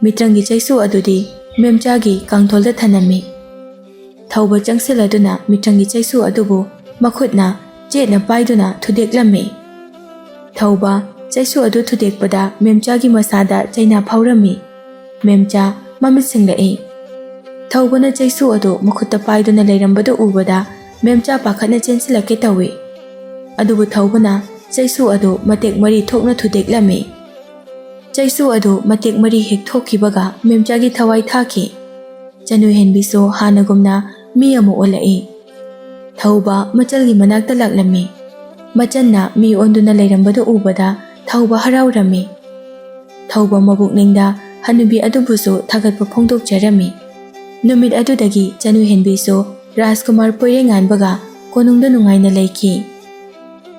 ꯃꯤꯇ꯭ꯔꯪꯒꯤ ꯆꯩꯁꯨ ꯑꯗꯨꯗꯤ ꯃꯦꯝꯆꯥꯒꯤ ꯀꯥꯡꯊꯣꯜꯗ ꯊꯅꯝꯃꯤ꯫ ꯊꯧꯕ ꯆꯪꯁꯤꯜꯂꯗꯨꯅ ꯃꯤꯇ꯭ꯔꯪꯒꯤ ꯆꯩꯁꯨ ꯑꯗꯨꯕꯨ ꯃꯈꯨꯠꯅ ꯆꯦꯠꯅ ꯄꯥꯏꯗꯨꯅ ꯊꯨꯗꯦꯛꯂꯝꯃꯤ꯫ ꯊꯧꯕ ꯆꯩꯁꯨ ꯑꯗꯨ ꯊꯨꯗꯦꯛꯄꯗ ꯃꯦꯝꯆꯥꯒꯤ ꯃꯁꯥꯗ ꯆꯩꯅꯥ ꯐꯥꯎꯔꯝꯃꯤ꯫ ꯃꯦꯝꯆꯥ ꯃꯃꯤꯠ ꯁꯤꯡꯂꯛꯏ꯫ ꯊꯧꯕꯅ ꯆꯩꯁꯨ ꯑꯗꯨ ꯃꯈꯨꯠꯇ ꯄꯥꯏꯗꯨꯅ ꯂꯩꯔꯝꯕꯗꯨ ꯎꯕꯗ ꯃꯦꯝꯆꯥ ꯄꯥꯈꯠꯅ ꯆꯦꯟꯁꯤꯜꯂꯛꯀꯦ ꯇꯧꯏ꯫ ꯑꯗꯨꯕꯨ ꯊꯧꯕꯅ ꯆꯩꯁꯨ ꯑꯗꯨ ꯃꯇꯦꯛ ꯃꯔꯤ ꯊꯣꯛꯅ ꯊꯨꯗꯦꯛꯂꯝꯃꯤ꯫ ꯆꯩꯁꯨ ꯑꯗꯨ ꯃꯇꯦꯛ ꯃꯔꯤ ꯍꯦꯛ ꯊꯣꯛꯈꯤꯕꯒ ꯃꯦꯝꯆꯥꯒꯤ ꯊꯋꯥꯏ ꯊꯥꯈꯤ꯫ ꯆꯅꯨ ꯍꯦꯟꯕꯤꯁꯨ ꯍꯥꯟꯅꯒꯨꯝꯅ ꯃꯤ ꯑꯃ ꯑꯣꯜꯂꯛꯏ꯫ ꯊꯧꯕ ꯃꯆꯜꯒꯤ ꯃꯅꯥꯛꯇ ꯂꯥꯛꯂꯝꯃꯤ꯫ ꯃꯆꯟꯅ ꯃꯤ ꯑꯣꯟꯗꯨꯅ ꯂꯩꯔꯝꯕꯗꯨ ꯎꯕꯗ ꯊꯧꯕ ꯍꯔꯥꯎꯔꯝꯃꯤ꯫ ꯊꯧꯕ ꯃꯕꯨꯛꯅꯤꯡꯗ ꯍꯅꯨꯕꯤ ꯑꯗꯨꯕꯨꯁꯨ ꯊꯥꯒꯠꯄ ꯐꯣꯡꯗꯣꯛꯆꯔꯝꯃꯤ꯫ ꯅꯨꯃꯤꯠ ꯑꯗꯨꯗꯒꯤ ꯆꯅꯨ ꯍꯦꯟꯕꯤꯁꯨ ꯔꯥꯖꯀꯨꯃꯥꯔ ꯄꯣꯏꯔꯩꯉꯥꯟꯕꯒ ꯀꯣꯅꯨꯡꯗ ꯅꯨꯡꯉꯥꯏꯅ ꯂꯩꯈꯤ꯫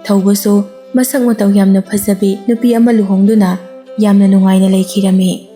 ꯊꯧꯕꯁꯨ ꯃꯁꯛ ꯃꯇꯧ ꯌꯥꯝꯅ ꯐꯖꯕꯤ ꯅꯨꯄꯤ ꯑꯃ ꯂꯨꯍꯣꯡꯗꯨꯅ ꯌꯥꯝꯅ ꯅꯨꯡꯉꯥꯏꯅ ꯂꯩꯈꯤꯔꯝꯃꯤ꯫